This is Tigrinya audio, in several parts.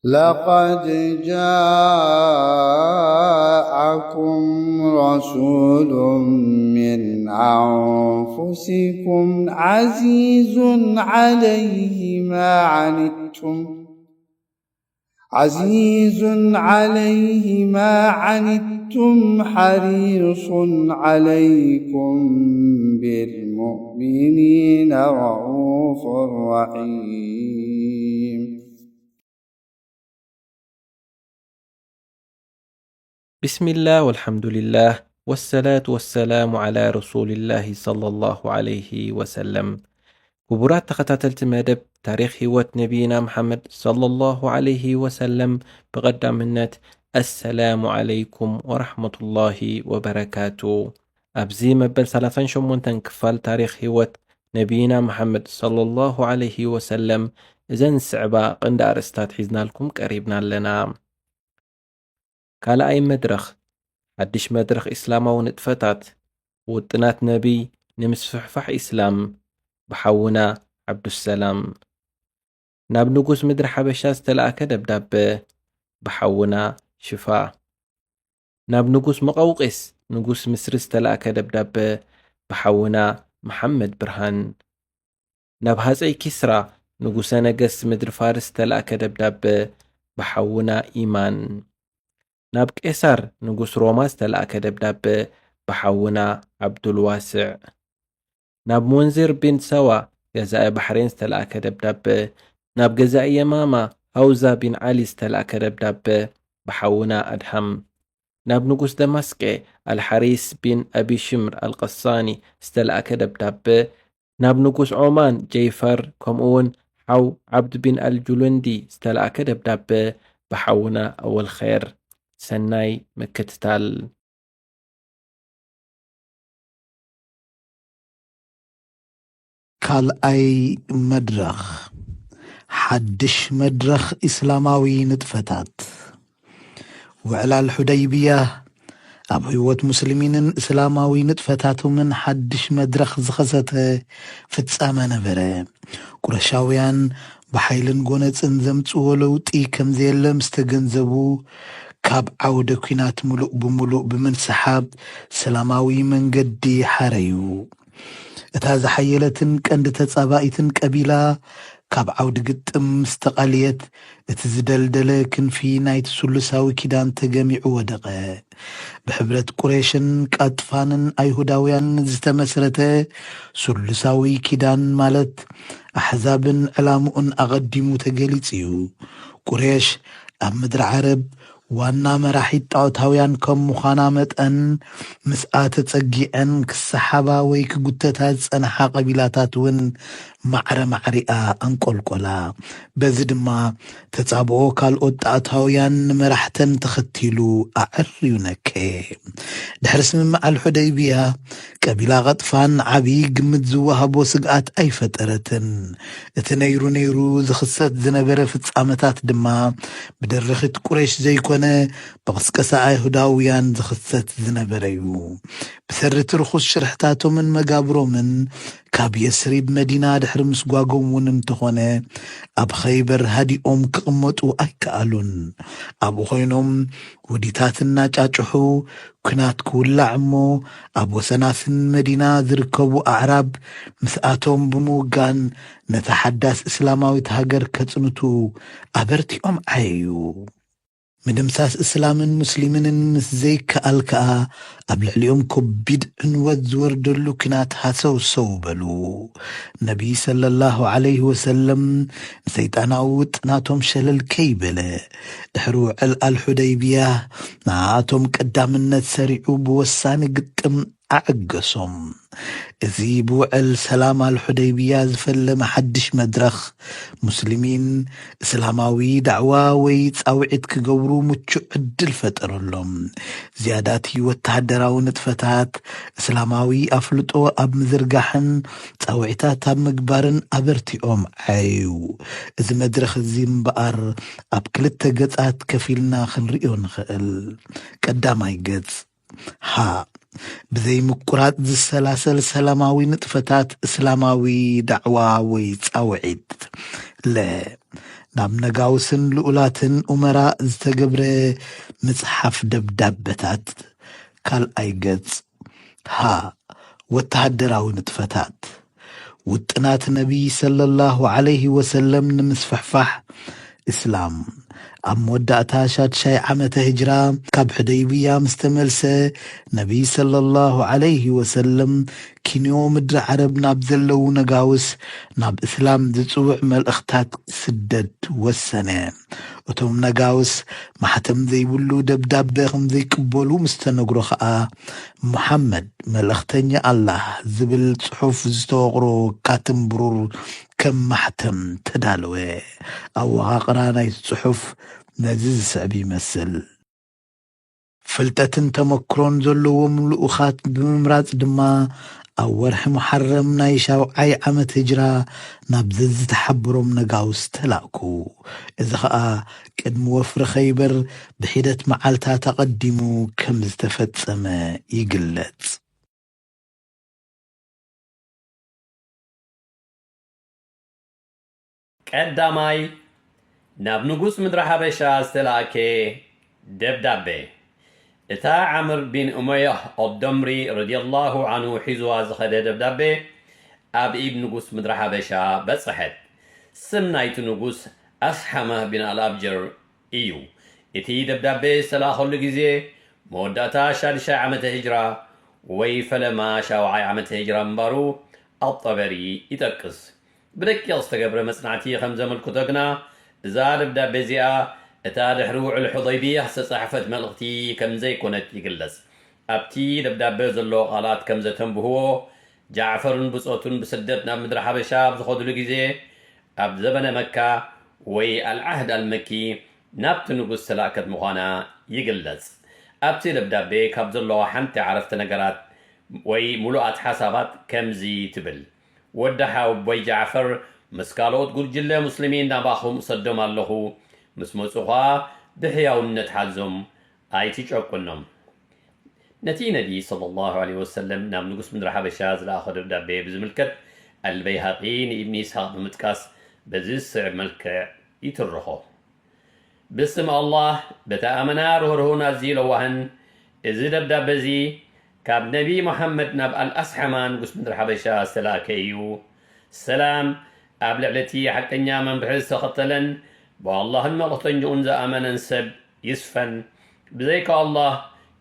لقد جاءكم رسول من أنفسكم عزيز عليه ما عنتم عزيز عليه ما عنتم حريص عليكم بالمؤمنين رءوف رحيم. بسم الله والحمد لله والصلاة والسلام على رسول الله صلى الله عليه وسلم. ክቡራት ተኸታተልቲ መደብ ታሪኽ ህይወት ነቢይና መሓመድ ሰለላሁ ዐለይሂ ወሰለም፣ ብቐዳምነት ኣሰላሙ ዐለይኩም ወረሕመቱላሂ ወበረካቱ። ኣብዚ መበል ሰላሳን ሸሞንተን ክፋል ታሪኽ ህይወት ነቢይና መሓመድ ሰለላሁ ዐለይሂ ወሰለም እዘን ዝስዕባ ቀንዲ ኣርእስታት ሒዝናልኩም ቀሪብና ኣለና። ካልኣይ መድረኽ፣ ሓድሽ መድረኽ ኢስላማዊ ንጥፈታት፣ ውጥናት ነቢይ ንምስፍሕፋሕ ኢስላም፣ ብሓውና ዓብዱሰላም። ናብ ንጉስ ምድሪ ሓበሻ ዝተላእከ ደብዳበ፣ ብሓውና ሽፋ። ናብ ንጉስ መቐውቄስ ንጉስ ምስሪ ዝተላእከ ደብዳበ፣ ብሓውና መሓመድ ብርሃን። ናብ ሃፀይ ኪስራ ንጉሰ ነገስት ምድሪ ፋርስ ዝተላእከ ደብዳበ፣ ብሓውና ኢማን። ናብ ቄሳር ንጉስ ሮማ ዝተላእከ ደብዳበ፣ ብሓውና ዓብዱልዋስዕ። ናብ ሞንዚር ቢን ሰዋ ገዛኢ ባሕሬን ዝተላእከ ደብዳበ፣ ናብ ገዛኢ የማማ ሃውዛ ቢን ዓሊ ዝተላእከ ደብዳበ፣ ብሓውና ኣድሃም። ናብ ንጉስ ደማስቄ ኣልሓሪስ ቢን ኣቢ ሽምር ኣልቀሳኒ ዝተላእከ ደብዳበ፣ ናብ ንጉስ ዖማን ጀይፈር፣ ከምኡ እውን ሓው ዓብድ ቢን ኣልጁሉንዲ ዝተላእከ ደብዳበ፣ ብሓውና ኣወል ኸይር። ሰናይ ምክትታል። ካልኣይ መድረኽ፣ ሓድሽ መድረኽ ኢስላማዊ ንጥፈታት። ውዕላል ሑደይብያ ኣብ ህይወት ሙስሊሚንን እስላማዊ ንጥፈታቶምን ሓድሽ መድረኽ ዝኸሰተ ፍጻመ ነበረ። ቁረሻውያን ብሓይልን ጎነጽን ዘምጽዎ ለውጢ ከም ዘየለ ምስ ተገንዘቡ፣ ካብ ዓውደ ኲናት ምሉእ ብምሉእ ብምንስሓብ ሰላማዊ መንገዲ ሓረዩ። እታ ዝሓየለትን ቀንዲ ተጻባኢትን ቀቢላ ካብ ዓውዲ ግጥም ምስ ተቓልየት፣ እቲ ዝደልደለ ክንፊ ናይቲ ስሉሳዊ ኪዳን ተገሚዑ ወደቐ። ብሕብረት ቁሬሽን ቃጥፋንን ኣይሁዳውያን ዝተመስረተ ስሉሳዊ ኪዳን ማለት ኣሕዛብን ዕላምኡን ኣቐዲሙ ተገሊጹ እዩ። ቁሬሽ ኣብ ምድሪ ዓረብ ዋና መራሒት ጣዖታውያን ከም ምዃና መጠን፣ ምስኣ ተጸጊዐን ክሰሓባ ወይ ክጉተታ ዝጸንሓ ቀቢላታት እውን ማዕረ ማዕሪኣ ኣንቆልቆላ። በዚ ድማ ተጻብኦ ካልኦት ጣዖታውያን ንመራሕተን ተኸቲሉ ኣዐርዩ ነከየ። ድሕሪ ስምምዕ ኣልሑደይብያ፣ ቀቢላ ቐጥፋን ዓቢ ግምት ዝወሃቦ ስግኣት ኣይፈጠረትን። እቲ ነይሩ ነይሩ ዝኽሰት ዝነበረ ፍጻመታት ድማ ብደረኺት ቁሬሽ ዘይኮነ፣ ብቕስቀሳ ኣይሁዳውያን ዝኽሰት ዝነበረ እዩ። ብሰሪ እቲ ርኹስ ሽርሕታቶምን መጋብሮምን፣ ካብ የስሪብ መዲና ድሕሪ ምስጓጎም እውን እንተኾነ፣ ኣብ ኸይበር ሃዲኦም ክቕመጡ ኣይከኣሉን። ኣብኡ ኮይኖም ውዲታት እናጫጭሑ፣ ኲናት ክውላዕ እሞ፣ ኣብ ወሰናስን መዲና ዝርከቡ ኣዕራብ ምስኣቶም ብምውጋን፣ ነታ ሓዳስ እስላማዊት ሃገር ከጽንቱ ኣበርቲዖም ዓየዩ። ምድምሳስ እስላምን ሙስሊምንን ምስ ዘይከኣል ከኣ፣ ኣብ ልዕሊኦም ከቢድ ዕንወት ዝወርደሉ ኲናት ሃሰውሰው በሉ። ነቢ ሰለላሁ ዐለይሂ ወሰለም ንሰይጣናዊ ውጥናቶም ሸለል ከይበለ፣ ድሕሪ ውዕል ኣልሑደይብያ ንኣቶም ቀዳምነት ሰሪዑ ብወሳኒ ግጥም ኣዐገሶም። እዚ ብውዕል ሰላም ኣልሑደይብያ ዝፈለመ ሓድሽ መድረኽ፣ ሙስሊሚን እስላማዊ ዳዕዋ ወይ ጻውዒት ክገብሩ ምቹእ ዕድል ፈጠረሎም። ዝያዳ እቲ ወተሃደራዊ ንጥፈታት፣ እስላማዊ ኣፍልጦ ኣብ ምዝርጋሕን ጻውዒታት ኣብ ምግባርን ኣበርቲዖም ዓየዩ። እዚ መድረኽ እዚ እምበኣር ኣብ ክልተ ገጻት ከፊልና ክንርእዮ ንኽእል። ቀዳማይ ገጽ፣ ሃ፣ ብዘይ ምቁራጽ ዝሰላሰል ሰላማዊ ንጥፈታት እስላማዊ ዳዕዋ ወይ ጻውዒት። ለ፣ ናብ ነጋውስን ልኡላትን ኡመራ ዝተገብረ ምጽሓፍ ደብዳበታት። ካልኣይ ገጽ። ሃ፣ ወተሃደራዊ ንጥፈታት። ውጥናት ነቢይ ሰለላሁ ዐለይሂ ወሰለም ንምስፍሕፋሕ እስላም። ኣብ መወዳእታ ሻድሻይ ዓመተ ህጅራ፣ ካብ ሕደይብያ ምስ ተመልሰ፣ ነቢይ ሰለላሁ ዐለይሂ ወሰለም ኪንዮ ምድሪ ዓረብ ናብ ዘለዉ ነጋውስ ናብ እስላም ዝጽውዕ መልእኽታት ክስደድ ወሰነ። እቶም ነጋውስ ማሕተም ዘይብሉ ደብዳበ ከም ዘይቅበሉ ምስ ተነግሮ ኸኣ፣ "ሙሓመድ መልእኽተኛ ኣላህ" ዝብል ጽሑፍ ዝተወቕሮ ካትም ብሩር ከም ማሕተም ተዳለወ። ኣወቓቕራ ናይቲ ጽሑፍ ነዚ ዝስዕብ ይመስል። ፍልጠትን ተመክሮን ዘለዎም ልኡኻት ብምምራጽ ድማ፣ ኣብ ወርሒ ሙሓረም ናይ ሻውዓይ ዓመት ህጅራ ናብ ዘዝተሓብሮም ነጋውስ ተላእኩ። እዚ ኸኣ ቅድሚ ወፍሪ ኸይበር ብሒደት መዓልታት ኣቐዲሙ ከም ዝተፈጸመ ይግለጽ። ቀዳማይ፣ ናብ ንጉስ ምድሪ ሓበሻ ዝተላእከ ደብዳቤ። እታ ዓምር ቢን ኡመያህ ኣልደምሪ ረዲየላሁ ዓንሁ ሒዝዋ ዝኸደ ደብዳቤ ኣብ ኢድ ንጉስ ምድሪ ሓበሻ በጽሐት። ስም ናይቲ ንጉስ ኣስሓመህ ቢን ኣልኣብጀር እዩ። እቲ ደብዳቤ ዝተላእኸሉ ግዜ መወዳእታ ሻድሻይ ዓመተ ሂጅራ ወይ ፈለማ ሻውዓይ ዓመተ ሂጅራ ምንባሩ ኣጠበሪ ይጠቅስ። ብደቂቕ ዝተገብረ መጽናዕቲ ከም ዘመልክቶ ግና፣ እዛ ደብዳቤ እዚኣ እታ ድሕሪ ውዕል ሑደይብያ ዝተጻሕፈት መልእኽቲ ከም ዘይኮነት ይግለጽ። ኣብቲ ደብዳቤ ዘሎ ቃላት ከም ዘተንብህዎ፣ ጃዕፈርን ብጾቱን ብስደት ናብ ምድሪ ሓበሻ ኣብ ዝኸዱሉ ግዜ፣ ኣብ ዘበነ መካ ወይ ኣልዓህድ ኣልመኪ ናብቲ ንጉስ ዝተላእከት ምዃና ይግለጽ። ኣብቲ ደብዳቤ ካብ ዘለዋ ሓንቲ ዓረፍተ ነገራት ወይ ምሉኣት ሓሳባት ከምዚ ትብል፣ "ወዲ ሓወቦይ ጃዕፈር ምስ ካልኦት ጉጅለ ሙስሊሚን ናባኹም እሰዶም ኣለኹ፣ ምስ መጹ ኸኣ ብሕያውነት ሓዞም፣ ኣይትጨቁኖም።" ነቲ ነቢ ሰለላሁ ዐለይሂ ወሰለም ናብ ንጉስ ምድሪ ሓበሻ ዝለኣኾ ደብዳቤ ብዝምልከት፣ ኣልበይሃቂ ንኢብኒ ኢስሓቅ ብምጥቃስ በዚ ዝስዕብ መልክዕ ይትርኾ። ብስም ኣላህ፣ በቲ ኣመና ርህሩህን ኣዝዩ ለዋህን፣ እዚ ደብዳበ እዚ ካብ ነቢ መሓመድ ናብ ኣልኣስሓማ ንጉስ ምድሪ ሓበሻ ዝተላእከ እዩ። ሰላም ኣብ ልዕሊ እቲ ሓቀኛ መምርሒ ዝተኸተለን ብኣላህን መልእኽተኛኡን ዝኣመነን ሰብ ይስፈን። ብዘይካ ኣላህ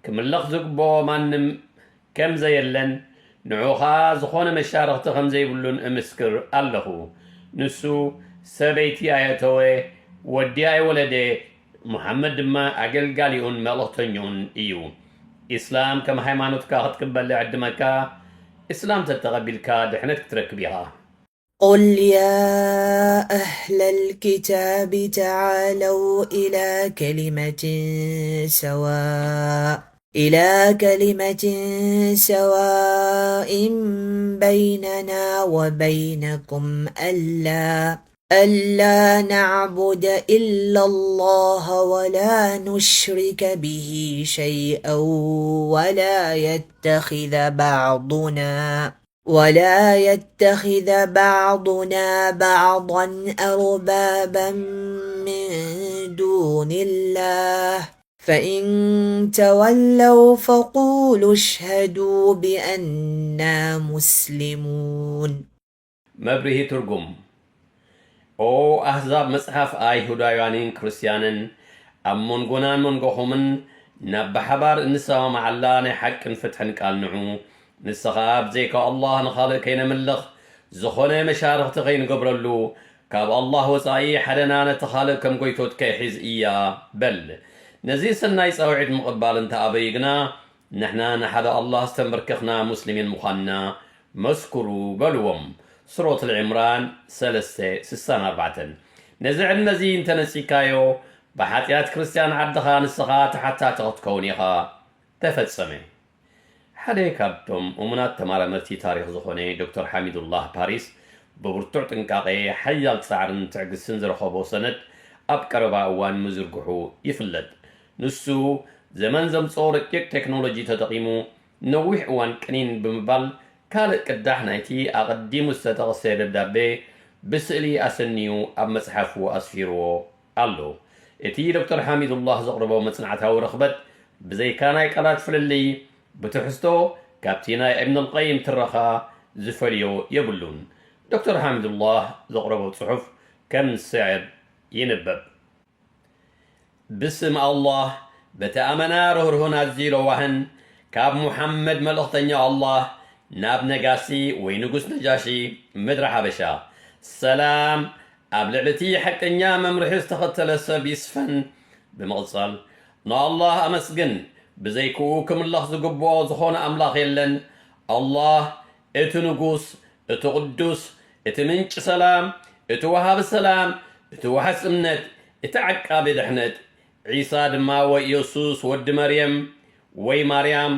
ክምለኽ ዝግብኦ ማንም ከም ዘየለን፣ ንዑ ኸኣ ዝኾነ መሻርኽቲ ከም ዘይብሉን እምስክር ኣለኹ። ንሱ ሰበይቲ ኣየእተወ፣ ወዲ ኣይወለደ፣ ሙሓመድ ድማ ኣገልጋሊኡን መልእኽተኛኡን እዩ። ኢስላም ከም ሃይማኖትካ ክትቅበል እዕድመካ። ኢስላም ተተቐቢልካ ድሕነት ክትረክብ ኢኻ። قل يا أهل الكتاب تعالوا إلى كلمة سواء، إلى كلمة سواء بيننا وبينكم ألا، ألا نعبد إلا الله ولا نشرك به شيئا ولا يتخذ بعضنا، ولا يتخذ بعضنا بعضا أربابا من دون الله، فإن تولوا فقولوا اشهدوا بأنا مسلمون. መብርሂ ትርጉም። ኦ ኣህዛብ መጽሓፍ ኣይሁዳውያንን ክርስትያንን፣ ኣብ መንጎናን መንጎኹምን ናብ ብሓባር እንሰማማዓላ ናይ ሓቅን ፍትሕን ቃል ንዑ። ንስኻ ብዘይካ ኣላህ ንኻልእ ከይነምልኽ፣ ዝኾነ መሻርኽቲ ከይንገብረሉ፣ ካብ ኣላህ ወጻኢ ሓደና ነቲ ኻልእ ከም ጎይቶት ከይሒዝ እያ በል። ነዚ ሰናይ ጻውዒት ምቕባል እንተኣበዩ ግና፣ ንሕና ንሓደ ኣላህ ዝተንበርከኽና ሙስሊሚን ምዃንና መስክሩ በልዎም። ሱረት ልዕምራን ሰለስተ ስሳን ኣርባዕተን። ነዚ ዕድመ እዚ እንተነጺግካዮ፣ ብሓጢኣት ክርስትያን ዓድኻ ንስኻ ተሓታቲ ክትከውን ኢኻ። ተፈጸመ። ሓደ ካብቶም እሙናት ተመራመርቲ ታሪኽ ዝኾነ ዶክተር ሓሚዱላህ ፓሪስ፣ ብብርቱዕ ጥንቃቄ፣ ሓያል ጻዕርን ትዕግስትን ዝረኸቦ ሰነድ ኣብ ቀረባ እዋን ምዝርግሑ ይፍለጥ። ንሱ፣ ዘመን ዘምጽኦ ረቂቕ ቴክኖሎጂ ተጠቒሙ፣ ነዊሕ እዋን ቅኒን ብምባል፣ ካልእ ቅዳሕ ናይቲ ኣቐዲሙ ዝተጠቕሰ ደብዳቤ ብስእሊ ኣሰንዩ ኣብ መጽሓፉ ኣስፊርዎ ኣሎ። እቲ ዶክተር ሓሚዱላህ ዘቕረቦ መጽናዕታዊ ርኽበት ብዘይካ ናይ ቃላት ፍልልይ፣ ብትሕዝቶ ካብቲ ናይ እብን ኣልቀይም ትረኻ ዝፈልዮ የብሉን። ዶክተር ሓሚዱላህ ዘቕረቦ ጽሑፍ ከም ዝስዕብ ይንበብ። ብስም ኣላህ፣ በቲ ኣመና ርህሩህን ኣዝዩ ለዋህን፣ ካብ ሙሓመድ መልእኽተኛ ኣላህ ናብ ነጋሲ ወይ ንጉስ ነጃሺ ምድሪ ሓበሻ፣ ሰላም ኣብ ልዕሊ እቲ ሓቀኛ መምርሒ ዝተኸተለ ሰብ ይስፈን። ብምቕጻል፣ ንኣላህ ኣመስግን፣ ብዘይክኡ ክምለኽ ዝግብኦ ዝኾነ ኣምላኽ የለን። ኣላህ እቲ ንጉስ፣ እቲ ቅዱስ፣ እቲ ምንጪ ሰላም፣ እቲ ወሃቢ ሰላም፣ እቲ ዋሕስ እምነት፣ እቲ ዓቃቢ ድሕነት፣ ዒሳ ድማ ወይ ኢየሱስ ወዲ መርየም ወይ ማርያም፣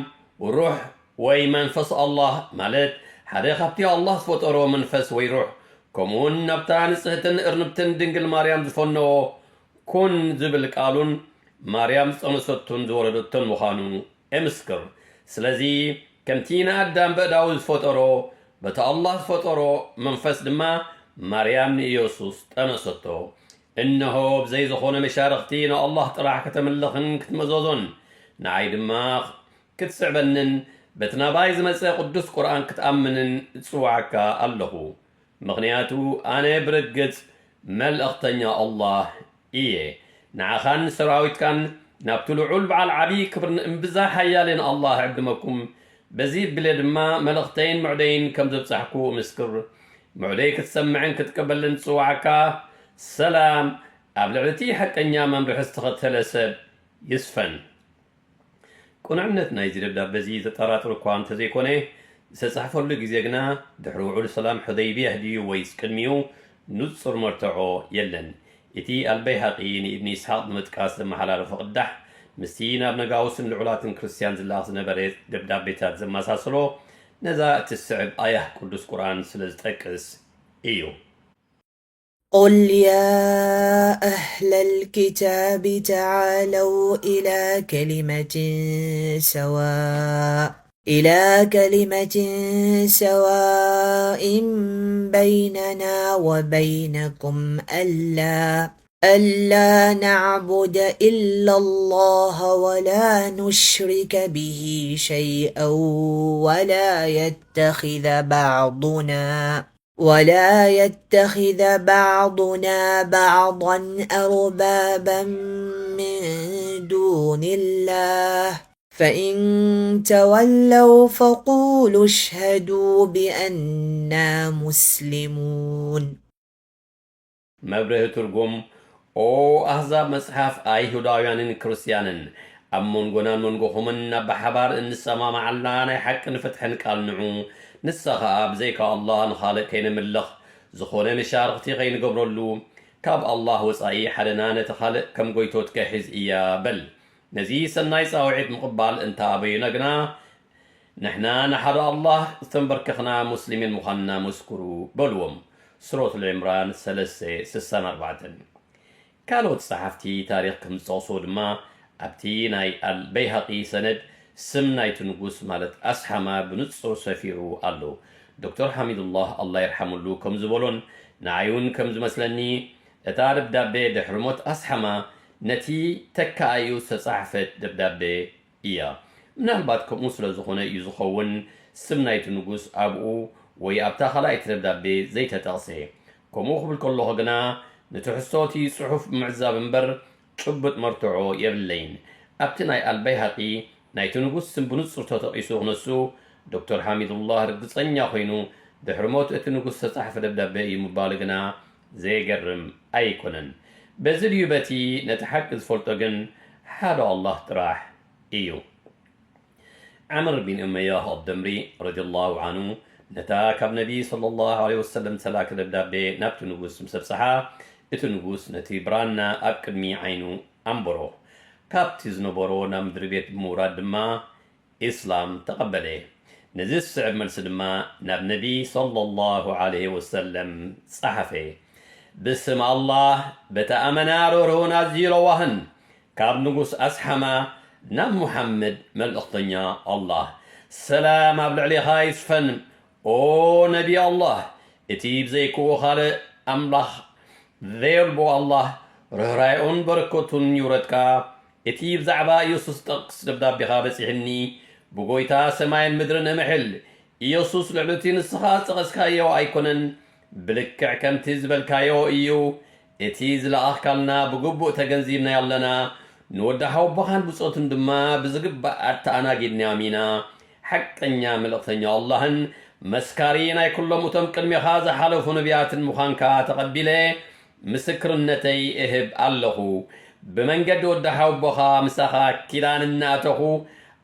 ሩሕ ወይ መንፈስ ኣላህ፣ ማለት ሓደ ካብቲ ኣላህ ዝፈጠሮ መንፈስ ወይ ሩሕ፣ ከምኡውን ናብታ ንጽህትን እርንብትን ድንግል ማርያም ዝፈነዎ ኩን ዝብል ቃሉን ማርያም ዝጸነሰቱን ዝወለደቶን ምዃኑ እምስክር። ስለዚ ከምቲ ንኣዳም በእዳዊ ዝፈጠሮ፣ በቲ ኣላህ ዝፈጠሮ መንፈስ ድማ ማርያም ንኢየሱስ ጠነሰቶ። እነሆ ብዘይ ዝኾነ መሻርኽቲ ንኣላህ ጥራሕ ከተምልኽን ክትመዘዞን፣ ንዓይ ድማ ክትስዕበንን በቲ ናባይ ዝመጸ ቅዱስ ቁርኣን ክትኣምንን እጽውዓካ ኣለኹ። ምኽንያቱ ኣነ ብርግጽ መልእኽተኛ ኣላህ እየ። ንዓኻን ሰራዊትካን ናብቲ ልዑል በዓል ዓብዪ ክብርን እምብዛ ሓያልን ኣላህ እዕድመኩም። በዚ እብለ ድማ መልእኽተይን ምዕደይን ከም ዘብጻሕኩ እምስክር። ምዕደይ ክትሰምዕን ክትቅበልን ዝጽውዓካ፣ ሰላም ኣብ ልዕሊ እቲ ሓቀኛ መምርሒ ዝተኸተለ ሰብ ይስፈን። ቅኑዕነት ናይዚ ደብዳበ እዚ ዘጠራጥር እኳ እንተዘይኮነ፣ ዝተጻሕፈሉ ግዜ ግና ድሕሪ ውዑል ሰላም ሑደይብያህ ድዩ ወይስ ቅድሚኡ ንጹር መርትዖ የለን። እቲ ኣልበይሃቂ ንኢብን ኢስሓቅ ብምጥቃስ ዘመሓላለፎ ቅዳሕ፣ ምስቲ ናብ ነጋውስን ልዑላትን ክርስትያን ዝለኣኽ ዝነበረ ደብዳቤታት ዘመሳሰሎ፣ ነዛ እትስዕብ ኣያህ ቅዱስ ቁርኣን ስለ ዝጠቅስ እዩ። قل يا أهل الكتاب تعالوا إلى كلمة سواء إلى كلمة سواء بيننا وبينكم ألا ألا نعبد إلا الله ولا نشرك به شيئا ولا يتخذ بعضنا ولا يتخذ بعضنا بعضا أربابا من دون الله فإن تولوا فقولوا اشهدوا بأنا مسلمون. መብርሂ ትርጉም። ኦ ኣህዛብ መጽሓፍ ኣይሁዳውያንን ክርስትያንን፣ ኣብ መንጎናን መንጎኹምን ናብ ብሓባር እንሰማማዓላ ናይ ሓቅን ፍትሕን ቃል ንዑ። ንሳ ኸኣ ብዘይካ ኣላህ ንኻልእ ከይነምልኽ፣ ዝኾነ መሻርኽቲ ከይንገብረሉ፣ ካብ ኣላህ ወጻኢ ሓደና ነቲ ኻልእ ከም ጎይቶት ከሒዝ እያ በል። ነዚ ሰናይ ጻውዒት ምቕባል እንተ ኣበዩና ግና፣ ንሕና ንሓደ ኣላህ ዝተንበርከኽና ሙስሊሚን ምዃንና መስክሩ በልዎም። ሱረቱል ዕምራን ሰለስተ ስሳን ኣርባዕተን። ካልኦት ጸሓፍቲ ታሪኽ ከም ዝጠቕስዎ ድማ ኣብቲ ናይ ኣልበይሃቂ ሰነድ ስም ናይቲ ንጉስ ማለት ኣስሓማ ብንጹር ሰፊሩ ኣሎ። ዶክተር ሓሚዱላህ ኣላህ ይርሓመሉ ከም ዝበሎን ንዓይ እውን ከም ዝመስለኒ እታ ደብዳቤ ድሕሪ ሞት ኣስሓማ ነቲ ተካኣዩ ዝተጻሕፈት ደብዳቤ እያ። ምናልባት ከምኡ ስለ ዝኾነ እዩ ዝኸውን ስም ናይቲ ንጉስ ኣብኡ ወይ ኣብታ ካልኣይቲ ደብዳቤ ዘይተጠቕሰ። ከምኡ ክብል ከለኹ ግና ንትሕዝቶ እቲ ጽሑፍ ብምዕዛብ እምበር ጭቡጥ መርትዖ የብለይን። ኣብቲ ናይ ኣልበይሃቂ ናይቲ ንጉስ ስም ብንጹር ተጠቒሱ ክነሱ፣ ዶክተር ሓሚዱላህ ርግጸኛ ኮይኑ ድሕሪ ሞት እቲ ንጉስ ዝተጻሕፈ ደብዳቤ እዩ ምባሉ ግና ዘየገርም ኣይኮነን። በዚ ድዩ በቲ ነቲ ሓቂ ዝፈልጦ ግን ሓደ ኣላህ ጥራሕ እዩ። ዓምር ቢን እመያህ ኣደምሪ ረዲየላሁ ዓንሁ ነታ ካብ ነቢ ሰለላሁ ዐለይሂ ወሰለም ዝተላእከ ደብዳቤ ናብቲ ንጉስ ምስ ኣብጽሓ፣ እቲ ንጉስ ነቲ ብራና ኣብ ቅድሚ ዓይኑ ኣንበሮ። ካብቲ ዝነበሮ ናብ ምድሪ ቤት ብምውራድ ድማ ኢስላም ተቐበለ። ነዚ ዝስዕብ መልሲ ድማ ናብ ነቢ ሰለላሁ ዐለይሂ ወሰለም ጸሓፈ። ብስም ኣላህ በቲ ኣመና ርህሩህን ኣዝዩ ለዋህን፣ ካብ ንጉስ ኣስሓማ ናብ ሙሓመድ መልእኽተኛ ኣላህ፣ ሰላም ኣብ ልዕሌኻ ይስፈን። ኦ ነቢ ኣላህ፣ እቲ ብዘይክኡ ኻልእ ኣምላኽ ዘየልቦ ኣላህ ርህራሄኡን በረከቱን ይውረድካ። እቲ ብዛዕባ ኢየሱስ ጥቕስ ደብዳቤኻ በጺሕኒ፣ ብጎይታ ሰማይን ምድርን እምሕል። ኢየሱስ ልዕሊ እቲ ንስኻ ዝጠቐስካዮ ኣይኮነን፣ ብልክዕ ከምቲ ዝበልካዮ እዩ። እቲ ዝለኣኽካልና ብግቡእ ተገንዚብናዮ ኣለና። ንወዲ ሓወቦኻን ብጾቱን ድማ ብዝግባእ ኣተኣናጊድናዮም ኢና። ሓቀኛ መልእኽተኛ ኣላህን መስካሪ ናይ ኩሎም እቶም ቅድሜኻ ዝሓለፉ ነቢያትን ምዃንካ ተቐቢለ ምስክርነተይ እህብ ኣለኹ። ብመንገዲ ወዲ ሓወቦኻ ምሳኻ ኪዳን እናኣተኹ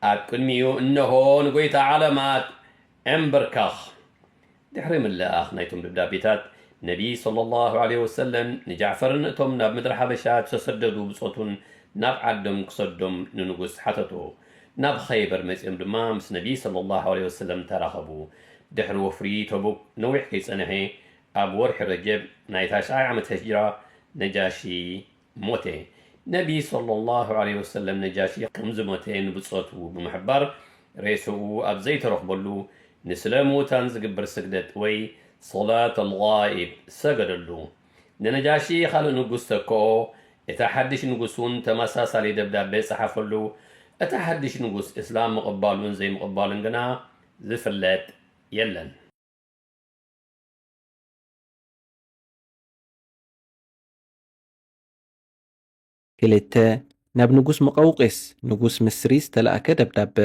ኣብ ቅድሚኡ እነሆ ንጎይታ ዓለማት እንብርከኽ። ድሕሪ ምልኣኽ ናይቶም ደብዳቤታት፣ ነቢ ሰለላሁ ዐለይሂ ወሰለም ንጃዕፈርን እቶም ናብ ምድሪ ሓበሻ ዝተሰደዱ ብጾቱን ናብ ዓዶም ክሰዶም ንንጉስ ሓተቶ። ናብ ኸይበር መጺኦም ድማ ምስ ነቢ ሰለላሁ ዐለይሂ ወሰለም ተራኸቡ። ድሕሪ ወፍሪ ተቡክ ነዊሕ ከይጸንሐ፣ ኣብ ወርሒ ረጀብ ናይ ታሽዓይ ዓመት ህጅራ ነጃሺ ሞተ። ነቢ ሰለላሁ ዐለይሂ ወሰለም ነጃሺ ከም ዝሞተ ንብጾቱ ብምሕባር፣ ሬስኡ ኣብ ዘይተረኽበሉ፣ ንስለ ምዉታን ዝግበር ስግደት ወይ ሶላት ኣልጋኢብ ሰገደሉ። ንነጃሺ ካልእ ንጉስ ተክኦ። እቲ ሓድሽ ንጉስ እውን ተመሳሳሊ ደብዳቤ ጸሓፈሉ። እቲ ሓድሽ ንጉስ እስላም ምቕባሉን ዘይምቕባሉን ግና ዝፍለጥ የለን። ክልተ፣ ናብ ንጉስ ሙቐውቂስ፣ ንጉስ ምስሪ ዝተላእከ ደብዳበ።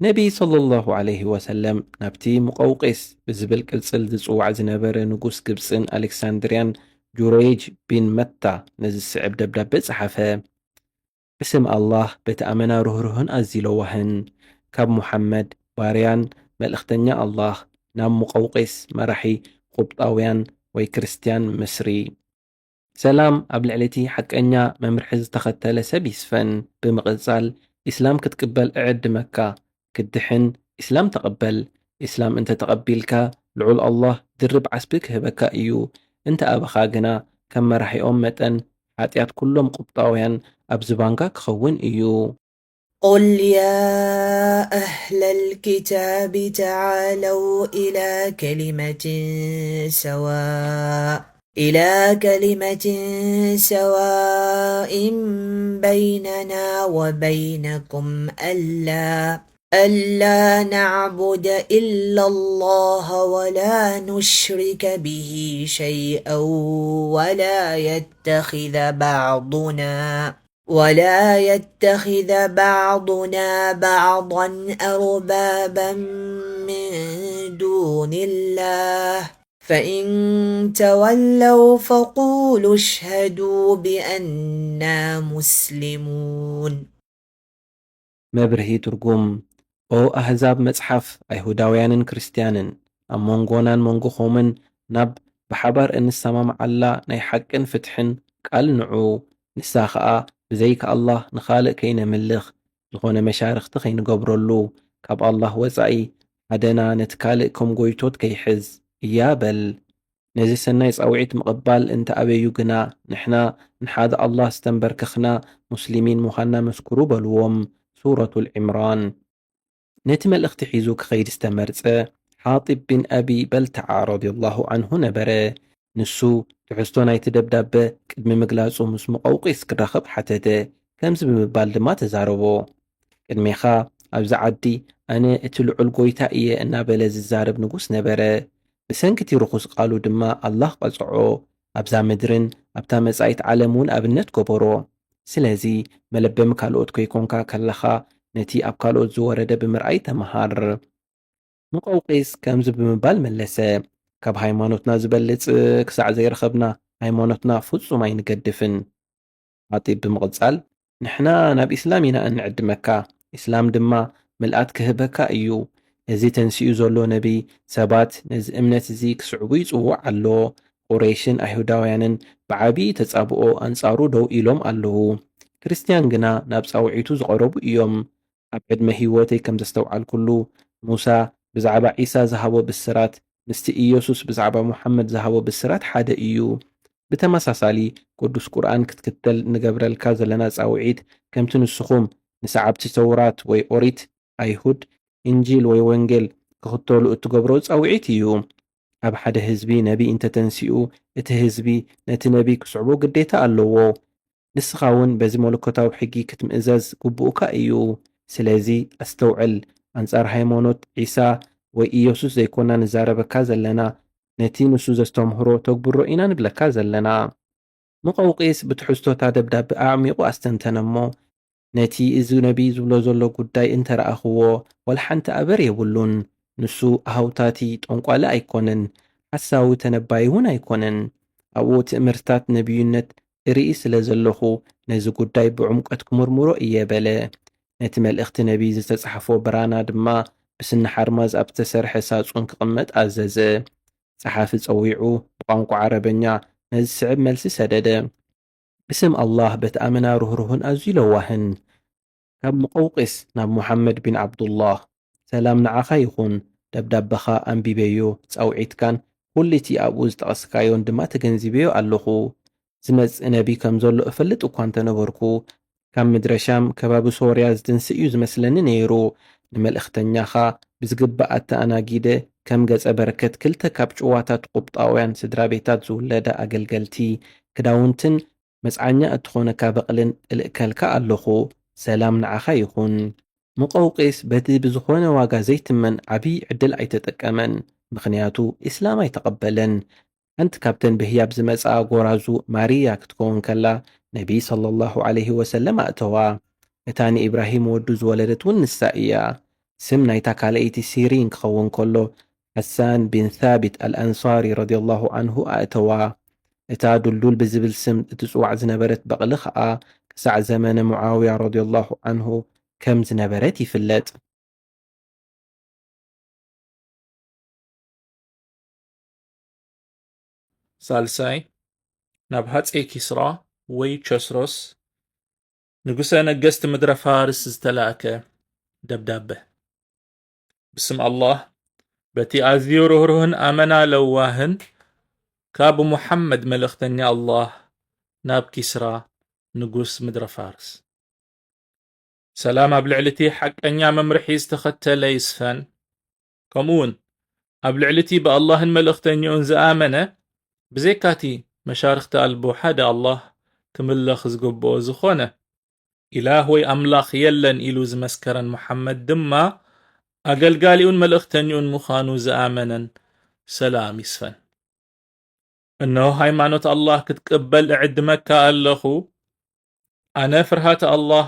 ነቢ ሰለላሁ ዐለይሂ ወሰለም ናብቲ ሙቐውቂስ ብዝብል ቅጽል ዝጽዋዕ ዝነበረ ንጉስ ግብጽን ኣሌክሳንድርያን ጁረይጅ ቢን መታ ነዚ ዝስዕብ ደብዳበ ጸሓፈ። ብስም ኣላህ በቲ ኣመና ርህሩህን ኣዝዩ ለዋህን፣ ካብ ሙሓመድ ባርያን መልእኽተኛ ኣላህ ናብ ሙቐውቂስ መራሒ ቁብጣውያን ወይ ክርስትያን ምስሪ። ሰላም ኣብ ልዕሊ እቲ ሓቀኛ መምርሒ ዝተኸተለ ሰብ ይስፈን። ብምቕጻል፣ ኢስላም ክትቅበል እዕድመካ። ክትድሕን ኢስላም ተቐበል። ኢስላም እንተ ተቐቢልካ፣ ልዑል ኣላህ ድርብ ዓስቢ ክህበካ እዩ። እንተ ኣበኻ ግና፣ ከም መራሒኦም መጠን፣ ሓጢኣት ኩሎም ቁብጣውያን ኣብ ዝባንካ ክኸውን እዩ። قل يا أهل الكتاب تعالوا إلى كلمة سواء، إلى كلمة سواء بيننا وبينكم ألا، ألا نعبد إلا الله ولا نشرك به شيئا ولا يتخذ بعضنا، ولا يتخذ بعضنا بعضا أربابا من دون الله، فإن تولوا فقولوا اشهدوا بأنا مسلمون. መብርሂ ትርጉም። ኦ ኣህዛብ መጽሓፍ፣ ኣይሁዳውያንን ክርስትያንን፣ ኣብ መንጎናን መንጎኹምን ናብ ብሓባር እንሰማምዓላ ናይ ሓቅን ፍትሕን ቃል ንዑ። ንሳ ኸኣ ብዘይካ ኣላህ ንኻልእ ከይነምልኽ፣ ዝኾነ መሻርኽቲ ከይንገብረሉ፣ ካብ ኣላህ ወጻኢ ሓደና ነቲ ካልእ ከም ጎይቶት ከይሕዝ እያ በል። ነዚ ሰናይ ጻውዒት ምቕባል እንተ ኣበዩ ግና፣ ንሕና ንሓደ ኣላህ ዝተንበርክኽና ሙስሊሚን ምዃንና መስክሩ በልዎም። ሱረቱል ዒምራን። ነቲ መልእኽቲ ሒዙ ክኸይድ ዝተመርጸ ሓጢብ ቢን ኣቢ በልተዓ ረዲየላሁ ዐንሁ ነበረ። ንሱ ትሕዝቶ ናይቲ ደብዳበ ቅድሚ ምግላጹ ምስ ሙቐውቂስ ክራኸብ ሓተተ። ከምዚ ብምባል ድማ ተዛረቦ። ቅድሜኻ ኣብዚ ዓዲ ኣነ እቲ ልዑል ጎይታ እየ እናበለ ዝዛረብ ንጉስ ነበረ። ብሰንኪ እቲ ርኹስ ቃሉ ድማ ኣላህ ቀጽዖ። ኣብዛ ምድርን ኣብታ መጻኢት ዓለም እውን ኣብነት ገበሮ። ስለዚ መለበሚ ካልኦት ከይኮንካ ከለኻ ነቲ ኣብ ካልኦት ዝወረደ ብምርኣይ ተመሃር። ሙቐውቂስ ከምዚ ብምባል መለሰ፣ ካብ ሃይማኖትና ዝበልጽ ክሳዕ ዘይረኸብና ሃይማኖትና ፍጹም ኣይንገድፍን። ሓጢብ ብምቕጻል፣ ንሕና ናብ ኢስላም ኢና እንዕድመካ፣ ኢስላም ድማ ምልኣት ክህበካ እዩ። እዚ ተንሲኡ ዘሎ ነቢይ ሰባት ነዚ እምነት እዚ ክስዕቡ ይጽውዕ ኣሎ። ቁረይሽን ኣይሁዳውያንን ብዓቢ ተጻብኦ ኣንጻሩ ደው ኢሎም ኣለዉ። ክርስትያን ግና ናብ ጻውዒቱ ዝቐረቡ እዮም። ኣብ ዕድመ ህይወተይ ከም ዘስተውዓልኩሉ፣ ሙሳ ብዛዕባ ዒሳ ዝሃቦ ብስራት ምስቲ ኢየሱስ ብዛዕባ ሙሓመድ ዝሃቦ ብስራት ሓደ እዩ። ብተመሳሳሊ፣ ቅዱስ ቁርኣን ክትክተል ንገብረልካ ዘለና ጻውዒት፣ ከምቲ ንስኹም ንሰዓብቲ ተውራት ወይ ኦሪት፣ ኣይሁድ፣ እንጂል ወይ ወንጌል ክኽተሉ እትገብሮ ጻውዒት እዩ። ኣብ ሓደ ህዝቢ ነቢ እንተተንሲኡ፣ እቲ ህዝቢ ነቲ ነቢ ክስዕቦ ግዴታ ኣለዎ። ንስኻ እውን በዚ መለኮታዊ ሕጊ ክትምእዘዝ ግቡእካ እዩ። ስለዚ ኣስተውዕል፣ ኣንጻር ሃይማኖት ዒሳ ወይ ኢየሱስ ዘይኮና ንዛረበካ ዘለና፣ ነቲ ንሱ ዘስተምህሮ ተግብሮ ኢና ንብለካ ዘለና። ሙቐውቂስ ብትሕዝቶታ ደብዳበ ኣዕሚቑ ኣስተንተነ እሞ፣ ነቲ እዚ ነቢ ዝብሎ ዘሎ ጉዳይ እንተረኣኽዎ፣ ዋላ ሓንቲ ኣበር የብሉን። ንሱ ሃውታቲ ጠንቋሊ ኣይኮነን፣ ሓሳዊ ተነባይ እውን ኣይኮነን። ኣብኡ ትእምርትታት ነቢይነት እርኢ ስለ ዘለኹ፣ ነዚ ጉዳይ ብዕምቆት ክምርምሮ እየ በለ። ነቲ መልእኽቲ ነቢ ዝተጻሕፎ ብራና ድማ ብስኒ ሓርማዝ ኣብ ዝተሰርሐ ሳጹን ክቕመጥ ኣዘዘ። ጸሓፊ ጸዊዑ ብቋንቋ ዓረበኛ ነዚ ዝስዕብ መልሲ ሰደደ። ብስም ኣላህ በቲ ኣመና ርህሩህን ኣዝዩ ለዋህን። ካብ ሙቐውቂስ ናብ ሙሓመድ ቢን ዓብዱላህ። ሰላም ንዓኻ ይኹን፣ ደብዳበኻ ኣንቢበዮ፣ ጻውዒትካን ኩሉ እቲ ኣብኡ ዝጠቐስካዮን ድማ ተገንዚበዮ ኣለኹ። ዝመጽእ ነቢ ከም ዘሎ እፈልጥ እኳ እንተነበርኩ፣ ካብ ምድረ ሻም ከባቢ ሶርያ ዝትንስእ እዩ ዝመስለኒ ነይሩ። ንመልእኽተኛኻ ብዝግባእ ኣተኣናጊደ፣ ከም ገጸ በረከት ክልተ ካብ ጭዋታት ቁብጣውያን ስድራ ቤታት ዝውለዳ ኣገልገልቲ፣ ክዳውንትን መጽዓኛ እትኾነካ በቕልን እልእከልካ ኣለኹ። ሰላም ንዓኻ ይኹን። ሙቐውቂስ በቲ ብዝኾነ ዋጋ ዘይትመን ዓብዪ ዕድል ኣይተጠቀመን፣ ምኽንያቱ ኢስላም ኣይተቐበለን። ሓንቲ ካብተን ብህያብ ዝመጽኣ ጎራዙ ማርያ ክትከውን ከላ፣ ነቢ ሰለላሁ ዐለይሂ ወሰለም ኣእተዋ። እታ ንኢብራሂም ወዱ ዝወለደት እውን ንሳ እያ። ስም ናይታ ካልኣይቲ ሲሪን ክኸውን ከሎ፣ ሐሳን ቢን ሳቢት ኣልኣንሳሪ ረዲየላሁ ዐንሁ ኣእተዋ። እታ ዱልዱል ብዝብል ስም እትጽዋዕ ዝነበረት በቕሊ ኸኣ፣ ክሳዕ ዘመነ ሙዓውያ ረዲየላሁ ዐንሁ ከም ዝነበረት ይፍለጥ። ሳልሳይ፣ ናብ ሃጸይ ኪስራ ወይ ቸስሮስ፣ ንጉሰ ነገስት ምድረ ፋርስ ዝተላእከ ደብዳበ። ብስም ኣላህ፣ በቲ ኣዝዩ ርህሩህን ኣመና ለዋህን፣ ካብ ሙሓመድ መልእኽተኛ ኣላህ ናብ ኪስራ ንጉስ ምድረ ፋርስ። ሰላም ኣብ ልዕሊ እቲ ሓቀኛ መምርሒ ዝተኸተለ ይስፈን። ከምኡ እውን ኣብ ልዕሊ እቲ ብኣላህን መልእኽተኛኡን ዝኣመነ፣ ብዘይካቲ መሻርኽቲ ኣልቦ ሓደ ኣላህ ክምለኽ ዝግብኦ ዝኾነ ኢላህ ወይ ኣምላኽ የለን ኢሉ ዝመስከረን መሓመድ ድማ ኣገልጋሊኡን መልእኽተኛኡን ምዃኑ ዝኣመነን ሰላም ይስፈን። እነሆ ሃይማኖት ኣላህ ክትቅበል እዕድመካ ኣለኹ። ኣነ ፍርሃት ኣላህ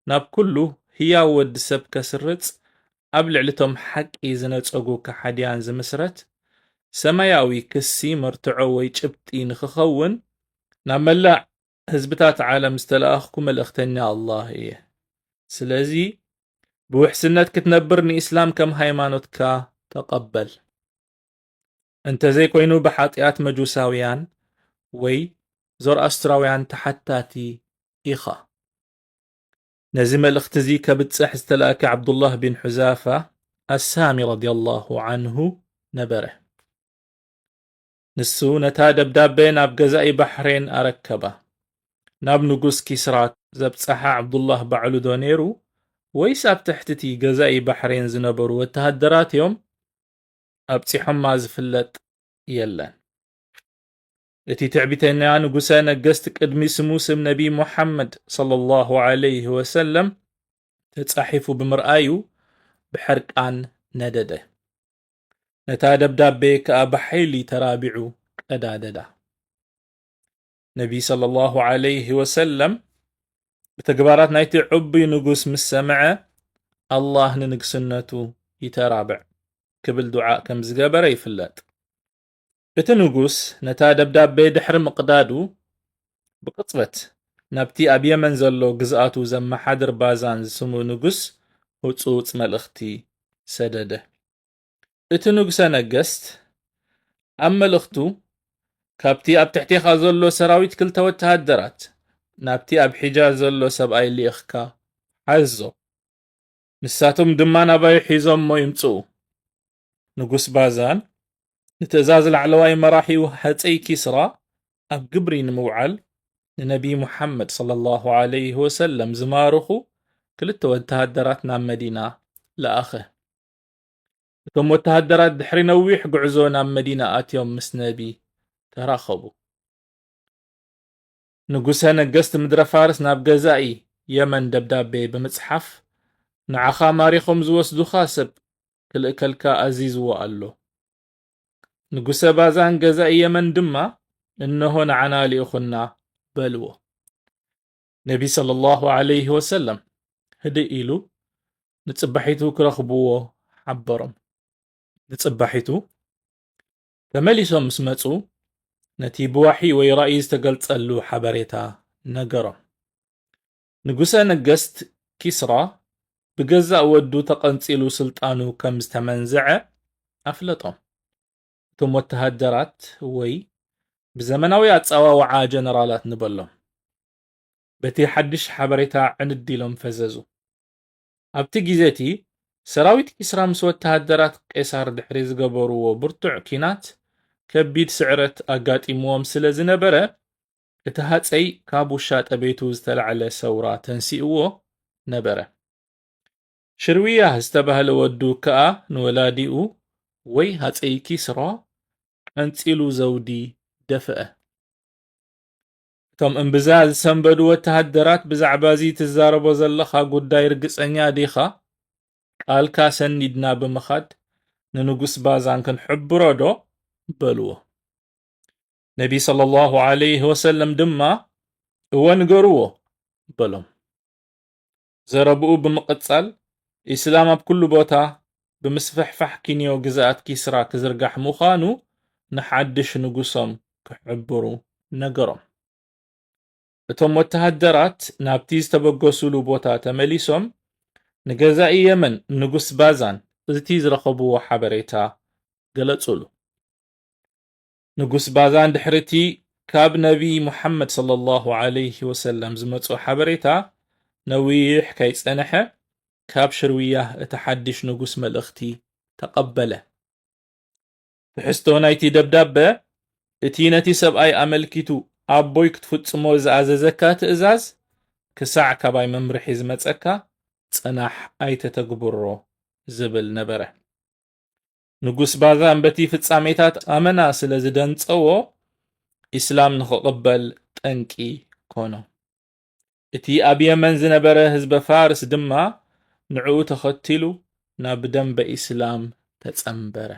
ናብ ኩሉ ህያው ወዲ ሰብ ከስርጽ፣ ኣብ ልዕሊ እቶም ሓቂ ዝነጸጉ ከሓድያን ዝምስረት፣ ሰማያዊ ክሲ መርትዖ ወይ ጭብጢ ንኽኸውን፣ ናብ መላእ ህዝብታት ዓለም ዝተላእኽኩ መልእኽተኛ ኣላህ እየ። ስለዚ፣ ብውሕስነት ክትነብር ንኢስላም ከም ሃይማኖትካ ተቐበል። እንተዘይኮይኑ ብሓጢኣት መጁሳውያን ወይ ዞርኣስትራውያን ተሓታቲ ኢኻ። ነዚ መልእኽቲ እዚ ከብጽሕ ዝተላእከ ዓብዱላህ ቢን ሑዛፋ ኣሳሚ ረዲየላሁ ዐንሁ ነበረ። ንሱ ነታ ደብዳበ ናብ ገዛኢ ባሕሬን ኣረከባ። ናብ ንጉስ ኪስራ ዘብጽሓ ዓብዱላህ ባዕሉ ዶ ነይሩ? ወይስ ኣብ ትሕቲ እቲ ገዛኢ ባሕሬን ዝነበሩ ወተሃደራት እዮም ኣብጺሖማ ዝፍለጥ የለን። እቲ ትዕቢተኛ ንጉሰ ነገስት ቅድሚ ስሙ ስም ነቢ ሙሓመድ ሰለላሁ ዐለይሂ ወሰለም ተጻሒፉ ብምርኣዩ ብሕርቃን ነደደ። ነታ ደብዳቤ ከኣ ብሓይሊ ተራቢዑ ቀዳደዳ። ነቢ ሰለላሁ ዐለይሂ ወሰለም ብተግባራት ናይቲ ዕቡይ ንጉስ ምስ ሰምዐ፣ ኣላህ ንንግስነቱ ይተራብዕ ክብል ዱዓ ከም ዝገበረ ይፍለጥ። እቲ ንጉስ ነታ ደብዳቤ ድሕሪ ምቕዳዱ፣ ብቕጽበት ናብቲ ኣብ የመን ዘሎ ግዝኣቱ ዘመሓድር ባዛን ዝስሙ ንጉስ ህጹጽ መልእኽቲ ሰደደ። እቲ ንጉሰ ነገስት ኣብ መልእኽቱ፣ "ካብቲ ኣብ ትሕቴኻ ዘሎ ሰራዊት ክልተ ወተሃደራት ናብቲ ኣብ ሒጃዝ ዘሎ ሰብኣይ ልኢኽካ ሓዞ። ንሳቶም ድማ ናባይ ሒዞሞ ይምጽኡ።" ንጉስ ባዛን ንትእዛዝ ላዕለዋይ መራሒኡ ሃጸይ ኪስራ ኣብ ግብሪ ንምውዓል ንነቢ ሙሓመድ ሰለላሁ ዐለይሂ ወሰለም ዝማርኹ ክልተ ወተሃደራት ናብ መዲና ለኣኸ። እቶም ወተሃደራት ድሕሪ ነዊሕ ጉዕዞ ናብ መዲና ኣትዮም ምስ ነቢ ተራኸቡ። ንጉሰ ነገስት ምድረ ፋርስ ናብ ገዛኢ የመን ደብዳቤ ብምጽሓፍ፣ "ንዓኻ ማሪኾም ዝወስዱኻ ሰብ ክልእከልካ ኣዚዝዎ ኣሎ። ንጉሰ ባዛን ገዛኢ የመን ድማ፣ እንሆ ንዓና ልኢኹና" በልዎ። ነቢ ሰለላሁ ዐለይሂ ወሰለም ህድእ ኢሉ ንጽባሒቱ ክረኽብዎ ሓበሮም። ንጽባሒቱ ተመሊሶም ምስ መጹ፣ ነቲ ብዋሒ ወይ ራእይ ዝተገልጸሉ ሓበሬታ ነገሮም። ንጉሰ ነገስት ኪስራ ብገዛእ ወዱ ተቐንጺሉ ስልጣኑ ከም ዝተመንዘዐ ኣፍለጦም። እቶም ወተሃደራት ወይ ብዘመናዊ ኣጸዋውዓ ጀነራላት ንበሎም፣ በቲ ሓድሽ ሓበሬታ ዕንድ ኢሎም ፈዘዙ። ኣብቲ ግዜ እቲ ሰራዊት ኪስራ ምስ ወተሃደራት ቄሳር ድሕሪ ዝገበርዎ ብርቱዕ ኪናት ከቢድ ስዕረት ኣጋጢምዎም ስለ ዝነበረ፣ እቲ ሃጸይ ካብ ውሻጠ ቤቱ ዝተላዕለ ሰውራ ተንሲእዎ ነበረ። ሽርውያህ ዝተባህለ ወዱ ከኣ ንወላዲኡ ወይ ሃጸይ ኪስራ ቀንጺሉ ዘውዲ ደፍአ። እቶም እምብዛ ዝሰንበዱ ወተሃደራት፣ "ብዛዕባ እዚ ትዛረቦ ዘለኻ ጉዳይ ርግጸኛ ዲኻ? ቃልካ ሰኒድና ብምኻድ ንንጉስ ባዛን ክንሕብሮ ዶ?" በልዎ። ነቢ ሰለላሁ ዐለይሂ ወሰለም ድማ፣ "እወ ንገርዎ" በሎም። ዘረብኡ ብምቕጻል፣ ኢስላም ኣብ ኩሉ ቦታ ብምስፍሕፋሕ ኪንዮ ግዝኣት ኪስራ ክዝርጋሕ ምዃኑ ንሓድሽ ንጉሶም ክሕብሩ ነገሮም። እቶም ወተሃደራት ናብቲ ዝተበገሱሉ ቦታ ተመሊሶም፣ ንገዛኢ የመን ንጉስ ባዛን እቲ ዝረኸብዎ ሓበሬታ ገለጹሉ። ንጉስ ባዛን ድሕሪ እቲ ካብ ነቢ ሙሓመድ ሰለላሁ ዐለይሂ ወሰለም ዝመጾ ሓበሬታ ነዊሕ ከይጸንሐ፣ ካብ ሽርውያህ እቲ ሓድሽ ንጉስ መልእኽቲ ተቐበለ። ትሕዝቶ ናይቲ ደብዳበ፣ እቲ ነቲ ሰብኣይ ኣመልኪቱ ኣቦይ ክትፍጽሞ ዝኣዘዘካ ትእዛዝ ክሳዕ ካባይ መምርሒ ዝመጸካ ጽናሕ ኣይተተግብሮ ዝብል ነበረ። ንጉስ ባዛን በቲ ፍጻሜታት ኣመና ስለ ዝደንጸዎ፣ ኢስላም ንኽቕበል ጠንቂ ኮኖ። እቲ ኣብ የመን ዝነበረ ህዝበ ፋርስ ድማ ንዕኡ ተኸቲሉ ናብ ደንበ ኢስላም ተጸንበረ።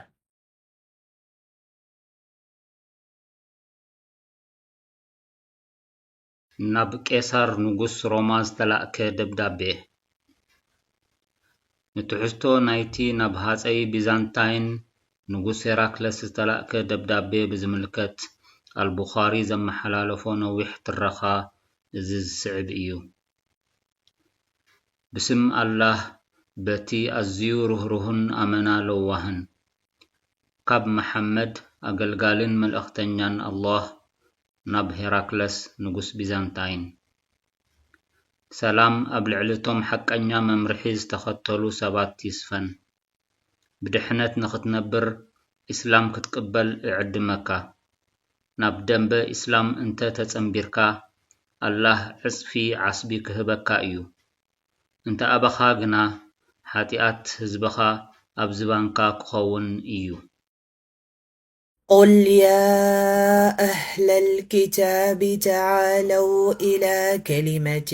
ናብ ቄሳር ንጉስ ሮማ ዝተላእከ ደብዳቤ። ንትሕዝቶ ናይቲ ናብ ሃጸይ ቢዛንታይን ንጉስ ሄራክለስ ዝተላእከ ደብዳቤ ብዝምልከት፣ ኣልቡኻሪ ዘመሓላለፎ ነዊሕ ትረኻ እዚ ዝስዕብ እዩ። ብስም ኣላህ፣ በቲ ኣዝዩ ርህሩህን ኣመና ለዋህን። ካብ መሓመድ፣ ኣገልጋልን መልእኽተኛን ኣላህ፣ ናብ ሄራክለስ ንጉስ ቢዛንታይን። ሰላም ኣብ ልዕሊ እቶም ሓቀኛ መምርሒ ዝተኸተሉ ሰባት ይስፈን። ብድሕነት ንኽትነብር፣ ኢስላም ክትቅበል እዕድመካ። ናብ ደንበ ኢስላም እንተ ተጸንቢርካ፣ ኣላህ ዕጽፊ ዓስቢ ክህበካ እዩ። እንተ ኣበኻ ግና፣ ሓጢኣት ህዝብኻ ኣብ ዝባንካ ክኸውን እዩ። قل يا أهل الكتاب تعالوا إلى كلمة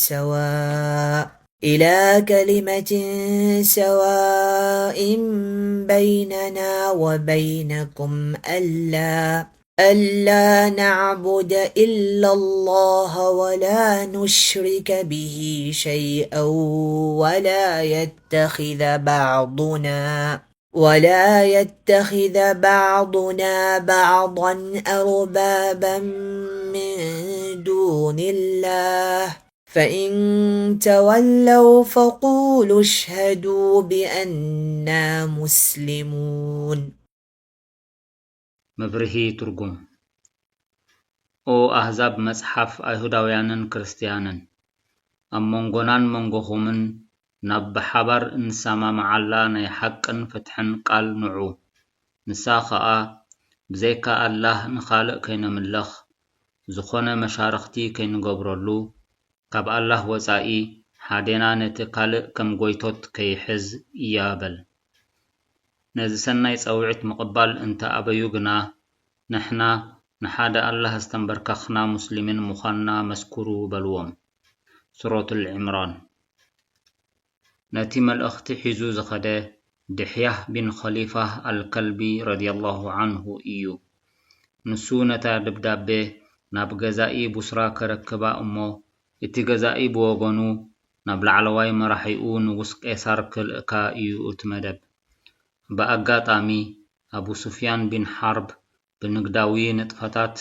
سواء، إلى كلمة سواء بيننا وبينكم ألا، ألا نعبد إلا الله ولا نشرك به شيئا ولا يتخذ بعضنا، ولا يتخذ بعضنا بعضا أربابا من دون الله، فإن تولوا فقولوا اشهدوا بأنا مسلمون. መብርሂ ትርጉም። ኦ ኣህዛብ መጽሓፍ ኣይሁዳውያንን ክርስትያንን፣ ኣብ መንጎናን መንጎኹምን ናብ ብሓባር እንሰማምዓላ ናይ ሓቅን ፍትሕን ቃል ንዑ። ንሳ ኸኣ፣ ብዘይካ ኣላህ ንኻልእ ከይነምልኽ፣ ዝኾነ መሻርኽቲ ከይንገብረሉ፣ ካብ ኣላህ ወጻኢ ሓዴና ነቲ ካልእ ከም ጎይቶት ከይሕዝ እያ በል። ነዚ ሰናይ ጸውዒት ምቕባል እንተ ኣበዩ ግና፣ ንሕና ንሓደ ኣላህ ዝተንበርከኽና ሙስሊሚን ምዃንና መስክሩ በልዎም። ሱረቱል ዕምራን። ነቲ መልእኽቲ ሒዙ ዝኸደ ድሕያህ ቢን ኸሊፋህ ኣልከልቢ ረዲየላሁ ዐንሁ እዩ። ንሱ ነታ ደብዳቤ ናብ ገዛኢ ቡስራ ከረክባ እሞ፣ እቲ ገዛኢ ብወገኑ ናብ ላዕለዋይ መራሒኡ ንጉስ ቄሳር ክልእካ እዩ እቲ መደብ። ብኣጋጣሚ ኣቡ ሱፍያን ቢን ሓርብ ብንግዳዊ ንጥፈታት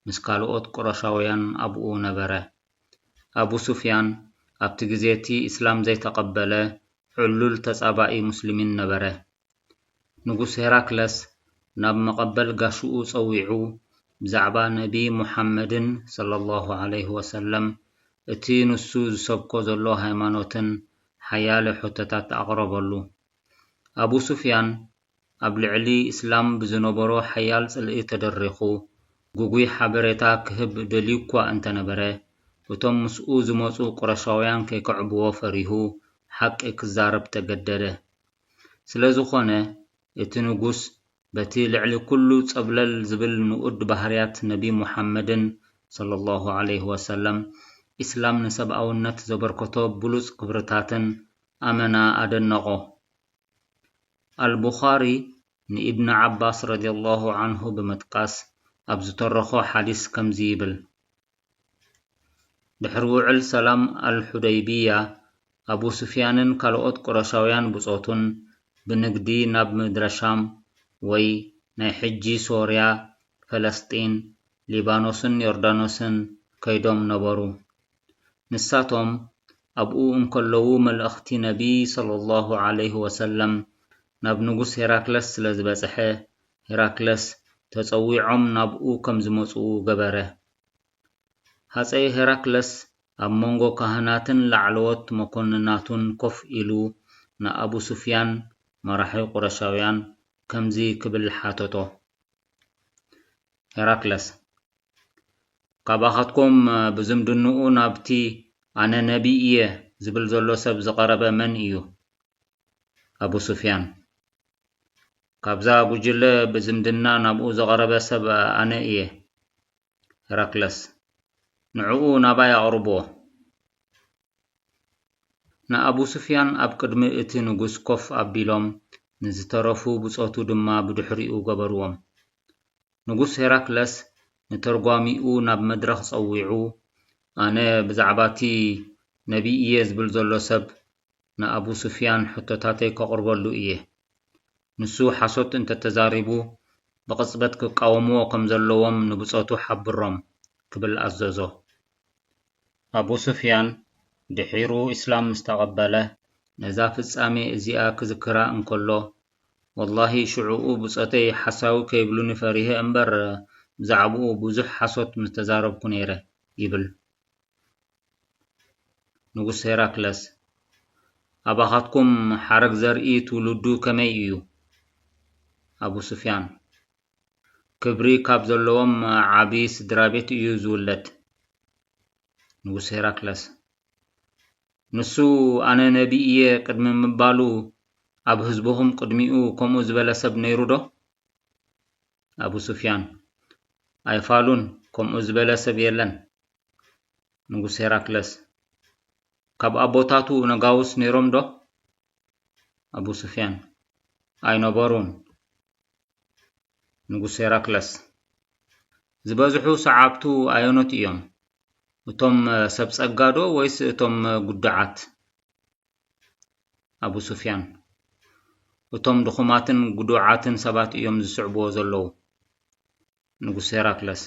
ምስ ካልኦት ቁረሻውያን ኣብኡ ነበረ። ኣቡ ሱፍያን ኣብቲ ግዜ እቲ ኢስላም ዘይተቐበለ ዕሉል ተጻባኢ ሙስሊሚን ነበረ። ንጉስ ሄራክለስ ናብ መቐበል ጋሽኡ ጸዊዑ ብዛዕባ ነቢ ሙሓመድን ሰለላሁ ዐለይሂ ወሰለም እቲ ንሱ ዝሰብኮ ዘሎ ሃይማኖትን ሓያለ ሕቶታት ኣቕረበሉ። ኣቡ ሱፍያን ኣብ ልዕሊ እስላም ብዝነበሮ ሓያል ጽልኢ ተደሪኹ፣ ግጉይ ሓበሬታ ክህብ ደልዩ እኳ እንተነበረ፣ እቶም ምስኡ ዝመጹ ቁረሻውያን ከይከዕብዎ ፈሪሁ፣ ሓቂ ክዛረብ ተገደደ። ስለ ዝኾነ፣ እቲ ንጉስ በቲ ልዕሊ ኩሉ ጸብለል ዝብል ንኡድ ባህርያት ነቢ ሙሓመድን ሰለላሁ ዐለይሂ ወሰለም፣ ኢስላም ንሰብኣውነት ዘበርከቶ ብሉጽ ክብርታትን ኣመና ኣደነቖ። ኣልቡኻሪ ንኢብን ዓባስ ረዲየላሁ ዐንሁ ብምጥቃስ ኣብ ዝተረኾ ሓዲስ ከምዚ ይብል፣ ድሕሪ ውዕል ሰላም ኣልሑደይብያ፣ ኣቡ ሱፍያንን ካልኦት ቁረሻውያን ብጾቱን ብንግዲ ናብ ምድረ ሻም ወይ ናይ ሕጂ ሶርያ፣ ፈለስጢን፣ ሊባኖስን ዮርዳኖስን ከይዶም ነበሩ። ንሳቶም ኣብኡ እንከለዉ መልእኽቲ ነቢ ሰለላሁ ዐለይሂ ወሰለም ናብ ንጉስ ሄራክለስ ስለ ዝበጽሐ፣ ሄራክለስ ተጸዊዖም ናብኡ ከም ዝመጽኡ ገበረ። ሃጸይ ሄራክለስ ኣብ መንጎ ካህናትን ላዕለዎት መኮንናቱን ኮፍ ኢሉ ንኣቡ ሱፍያን መራሒ ቁረሻውያን ከምዚ ክብል ሓተቶ፣ ሄራክለስ፣ ካባኻትኩም ብዝምድንኡ ናብቲ ኣነ ነቢ እየ ዝብል ዘሎ ሰብ ዝቐረበ መን እዩ? ኣቡ ሱፍያን፣ ካብዛ ጉጅለ ብዝምድና ናብኡ ዝቐረበ ሰብ ኣነ እየ። ሄራክለስ፣ ንዕኡ ናባይ ኣቕርብዎ። ንኣቡ ሱፍያን ኣብ ቅድሚ እቲ ንጉስ ኮፍ ኣቢሎም፣ ንዝተረፉ ብጾቱ ድማ ብድሕሪኡ ገበርዎም። ንጉስ ሄራክለስ ንተርጓሚኡ ናብ መድረኽ ጸዊዑ፣ ኣነ ብዛዕባ እቲ ነቢ እየ ዝብል ዘሎ ሰብ ንኣቡ ሱፍያን ሕቶታተይ ከቕርበሉ እየ። ንሱ ሓሶት እንተተዛሪቡ፣ ብቕጽበት ክቃወምዎ ከም ዘለዎም ንብጾቱ ሓብሮም፣ ክብል ኣዘዞ። ኣቡ ሱፍያን ድሒሩ ኢስላም ምስ ተቐበለ፣ ነዛ ፍጻሜ እዚኣ ክዝክራ እንከሎ፣ ወላሂ ሽዑኡ ብጾተይ ሓሳዊ ከይብሉኒ ፈሪሀ እምበር፣ ብዛዕባኡ ብዙሕ ሓሶት ምስተዛረብኩ ነይረ፣ ይብል። ንጉስ ሄራክለስ፣ ኣባኻትኩም ሓረግ ዘርኢ ትውልዱ ከመይ እዩ? ኣቡ ሱፍያን፣ ክብሪ ካብ ዘለዎም ዓቢ ስድራ ቤት እዩ ዝውለድ። ንጉስ ሄራክለስ፣ ንሱ ኣነ ነቢ እየ ቅድሚ ምባሉ ኣብ ህዝብኹም ቅድሚኡ ከምኡ ዝበለ ሰብ ነይሩ ዶ? ኣቡ ሱፍያን፣ ኣይፋሉን፣ ከምኡ ዝበለ ሰብ የለን። ንጉስ ሄራክለስ፣ ካብ ኣቦታቱ ነጋውስ ነይሮም ዶ? ኣቡ ሱፍያን፣ ኣይነበሩን። ንጉስ ሄራክለስ፣ ዝበዝሑ ሰዓብቱ ኣየኖት እዮም? እቶም ሰብ ጸጋ ዶ ወይስ እቶም ጉዱዓት? ኣቡ ሱፍያን፣ እቶም ድኹማትን ጉዱዓትን ሰባት እዮም ዝስዕብዎ ዘለዉ። ንጉስ ሄራክለስ፣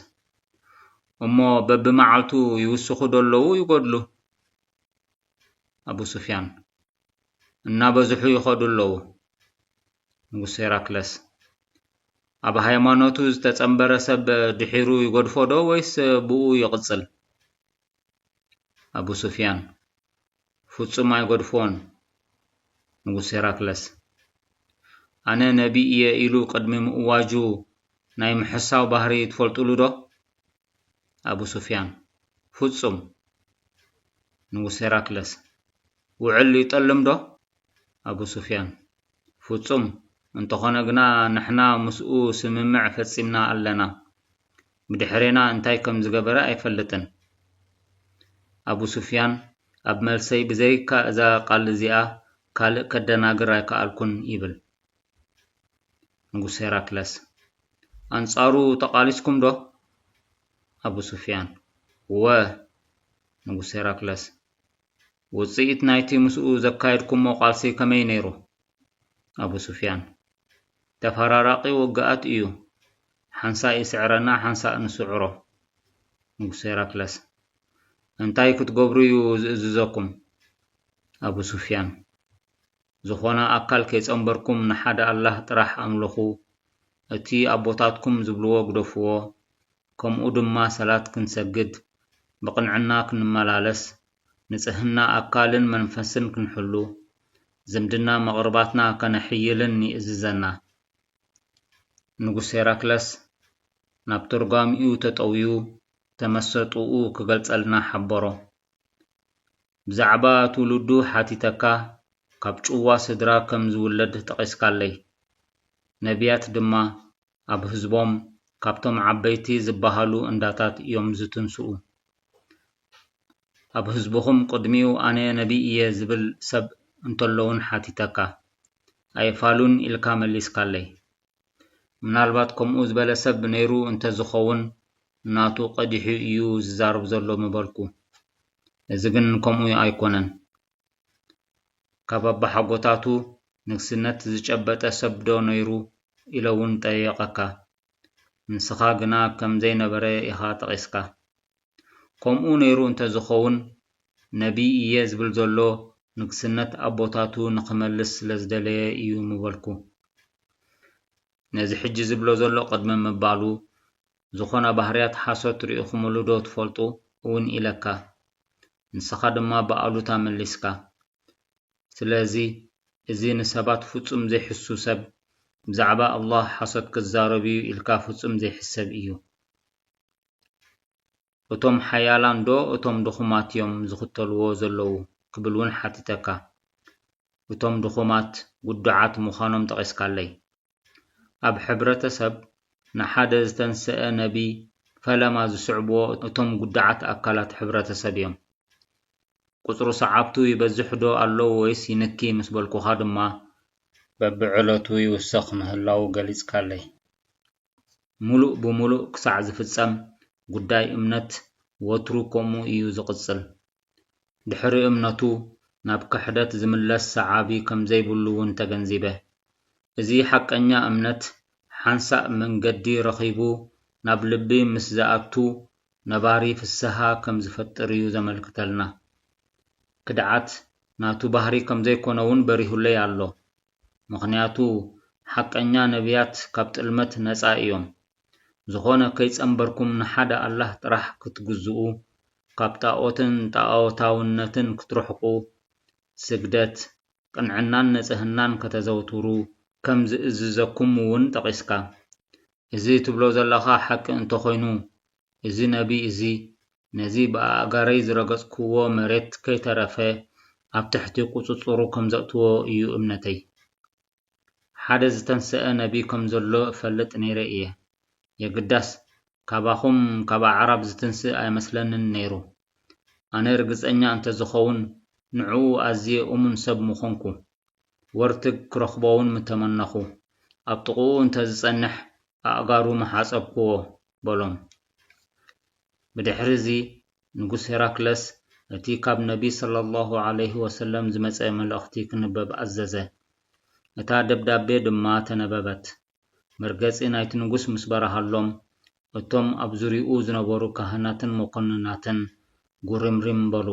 እሞ በብመዓልቱ ይውስኹ ዶ ኣለዉ ይጎድሉ? ኣቡ ሱፍያን፣ እናበዝሑ ይኸዱ ኣለዉ። ንጉስ ሄራክለስ፣ ኣብ ሃይማኖቱ ዝተጸንበረ ሰብ ድሒሩ ይገድፎ ዶ ወይስ ብኡ ይቕጽል? ኣቡ ሱፍያን፣ ፍጹም ኣይገድፎን። ንጉስ ሄራክለስ፣ ኣነ ነቢ እየ ኢሉ ቅድሚ ምእዋጁ ናይ ምሕሳው ባህሪ ትፈልጡሉ ዶ? ኣቡ ሱፍያን፣ ፍጹም። ንጉስ ሄራክለስ፣ ውዕል ይጠልም ዶ? ኣቡ ሱፍያን፣ ፍጹም፣ እንተኾነ ግና ንሕና ምስኡ ስምምዕ ፈጺምና ኣለና። ብድሕሬና እንታይ ከም ዝገበረ ኣይፈልጥን። ኣቡ ሱፍያን ኣብ መልሰይ ብዘይካ እዛ ቃል እዚኣ ካልእ ከደናግር ኣይከኣልኩን ይብል። ንጉስ ሄራክለስ፣ ኣንጻሩ ተቓሊስኩም ዶ? ኣቡ ሱፍያን፣ እወ። ንጉስ ሄራክለስ፣ ውጽኢት ናይቲ ምስኡ ዘካየድኩሞ ቃልሲ ከመይ ነይሩ? ኣቡ ሱፍያን፣ ተፈራራቒ ውግኣት እዩ። ሓንሳእ ይስዕረና፣ ሓንሳእ ንስዕሮ። ንጉስ ሄራክለስ፣ እንታይ ክትገብሩ እዩ ዝእዝዘኩም? ኣቡ ሱፍያን፣ ዝኾነ ኣካል ከይጸንበርኩም ንሓደ ኣላህ ጥራሕ ኣምልኹ፣ እቲ ኣቦታትኩም ዝብልዎ ግደፍዎ፣ ከምኡ ድማ ሰላት ክንሰግድ፣ ብቕንዕና ክንመላለስ፣ ንጽህና ኣካልን መንፈስን ክንሕሉ፣ ዝምድና መቕርባትና ከነሕይልን ይእዝዘና። ንጉስ ሄራክለስ ናብ ተርጓሚኡ ተጠውዩ ተመሰጥኡ ክገልጸልና ሓበሮ። ብዛዕባ ትውልዱ ሓቲተካ ካብ ጭዋ ስድራ ከም ዝውለድ ጠቒስካለይ። ነቢያት ድማ ኣብ ህዝቦም ካብቶም ዓበይቲ ዝበሃሉ እንዳታት እዮም ዝትንስኡ። ኣብ ህዝብኹም ቅድሚኡ ኣነ ነቢይ እየ ዝብል ሰብ እንተሎ እውን ሓቲተካ፣ ኣይፋሉን ኢልካ መሊስካለይ። ምናልባት ከምኡ ዝበለ ሰብ ነይሩ እንተዝኸውን ናቱ ቀዲሑ እዩ ዝዛረብ ዘሎ ምበልኩ። እዚ ግን ከምኡ ኣይኮነን። ካብ ኣባሓጎታቱ ንግስነት ዝጨበጠ ሰብ ዶ ነይሩ ኢለ እውን ጠየቐካ። ንስኻ ግና ከም ዘይነበረ ኢኻ ጠቒስካ። ከምኡ ነይሩ እንተዝኸውን ነቢይ እየ ዝብል ዘሎ ንግስነት ኣቦታቱ ንኽመልስ ስለ ዝደለየ እዩ ምበልኩ። ነዚ ሕጂ ዝብሎ ዘሎ ቅድሚ ምባሉ ዝኾነ ባህርያት ሓሶት ርኢኹምሉ ዶ ትፈልጡ እውን ኢለካ። ንስኻ ድማ ብኣሉታ መሊስካ። ስለዚ እዚ ንሰባት ፍጹም ዘይሕሱ ሰብ ብዛዕባ ኣላህ ሓሶት ክዛረብ እዩ ኢልካ ፍጹም ዘይሕሰብ እዩ። እቶም ሓያላን ዶ እቶም ድኹማት እዮም ዝኽተልዎ ዘለዉ ክብል እውን ሓቲተካ። እቶም ድኹማት ጉዱዓት ምዃኖም ጠቒስካለይ። ኣብ ሕብረተሰብ ንሓደ ዝተንስአ ነቢ ፈለማ ዝስዕብዎ እቶም ጉዱዓት ኣካላት ሕብረተሰብ እዮም። ቁጽሩ ሰዓብቱ ይበዝሕ ዶ ኣሎ ወይስ ይንኪ ምስ በልኩኻ ድማ በብዕለቱ ይውሰኽ ምህላዉ ገሊጽካለይ። ሙሉእ ብሙሉእ ክሳዕ ዝፍጸም ጉዳይ እምነት ወትሩ ከምኡ እዩ ዝቕጽል። ድሕሪ እምነቱ ናብ ክሕደት ዝምለስ ሰዓቢ ከም ዘይብሉ እውን ተገንዚበ። እዚ ሓቀኛ እምነት ሓንሳእ መንገዲ ረኺቡ ናብ ልቢ ምስ ዝኣቱ ነባሪ ፍስሃ ከም ዝፈጥር እዩ ዘመልክተልና። ክድዓት ናቱ ባህሪ ከም ዘይኮነ እውን በሪሁለይ ኣሎ። ምኽንያቱ ሓቀኛ ነቢያት ካብ ጥልመት ነጻ እዮም። ዝኾነ ከይጸንበርኩም ንሓደ ኣላህ ጥራሕ ክትግዝኡ፣ ካብ ጣኦትን ጣኦታውነትን ክትርሕቁ፣ ስግደት፣ ቅንዕናን ንጽህናን ከተዘውትሩ ከም ዝእዝዘኩም እውን ጠቒስካ። እዚ ትብሎ ዘለኻ ሓቂ እንተኾይኑ፣ እዚ ነቢ እዚ ነዚ ብኣእጋረይ ዝረገጽክዎ መሬት ከይተረፈ ኣብ ትሕቲ ቁጽጽሩ ከም ዘእትዎ እዩ እምነተይ። ሓደ ዝተንስአ ነቢ ከም ዘሎ እፈልጥ ነይረ እየ። የግዳስ ካባኹም ካብ ኣዕራብ ዝትንስእ ኣይመስለንን ነይሩ። ኣነ ርግጸኛ እንተዝኸውን ንዕኡ ኣዝየ እሙን ሰብ ምኾንኩ። ወርትግ ክረኽቦ እውን ምተመነኹ። ኣብ ጥቕኡ እንተዝጸንሕ ኣእጋሩ ምሓጸብክዎ በሎም። ብድሕሪ እዚ ንጉስ ሄራክለስ እቲ ካብ ነቢ ሰለላሁ ዐለይሂ ወሰለም ዝመጸ መልእኽቲ ክንበብ ኣዘዘ። እታ ደብዳቤ ድማ ተነበበት። መርገጺ ናይቲ ንጉስ ምስ በረሃሎም እቶም ኣብ ዙርይኡ ዝነበሩ ካህናትን መኮንናትን ጉርምሪም በሉ።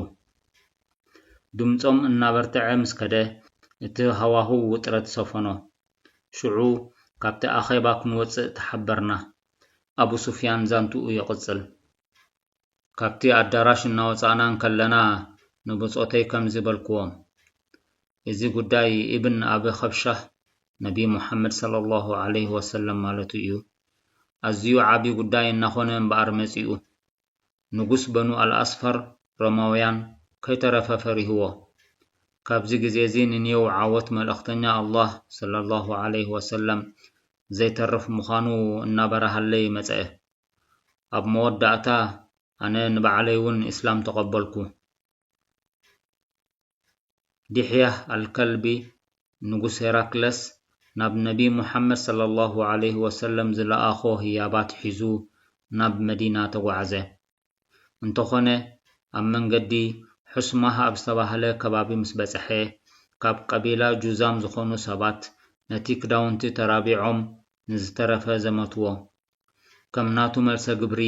ድምጾም እናበርትዐ ምስ ከደ እቲ ሃዋህው ውጥረት ሰፈኖ። ሽዑ ካብቲ ኣኼባ ክንወጽእ ተሓበርና። ኣቡ ሱፍያን ዛንትኡ ይቕጽል። ካብቲ ኣዳራሽ እናወጻእና እንከለና ንብጾተይ ከምዚ በልክዎም፣ እዚ ጉዳይ ኢብን ኣቢ ኸብሻህ ነቢ ሙሓመድ ሰለላሁ ዐለይሂ ወሰለም ማለቱ እዩ፣ ኣዝዩ ዓቢ ጉዳይ እናኾነ እምበኣር መጺኡ። ንጉስ በኑ ኣልኣስፈር ሮማውያን ከይተረፈ ፈሪህዎ። ካብዚ ግዜ እዚ ንኔው ዓወት መልእኽተኛ ኣላህ ሰለላሁ ዐለይሂ ወሰለም ዘይተርፍ ምዃኑ እናበረሃለይ መጸአ። ኣብ መወዳእታ ኣነ ንባዕለይ እውን ኢስላም ተቐበልኩ። ዲሕያህ ኣልከልቢ ንጉስ ሄራክለስ ናብ ነቢ ሙሓመድ ሰለላሁ ዐለይሂ ወሰለም ዝለኣኾ ህያባት ሒዙ ናብ መዲና ተጓዕዘ። እንተኾነ፣ ኣብ መንገዲ ሑስማህ ኣብ ዝተባህለ ከባቢ ምስ በጽሐ፣ ካብ ቀቢላ ጁዛም ዝኾኑ ሰባት ነቲ ክዳውንቲ ተራቢዖም ንዝተረፈ ዘመትዎ። ከም ናቱ መልሰ ግብሪ፣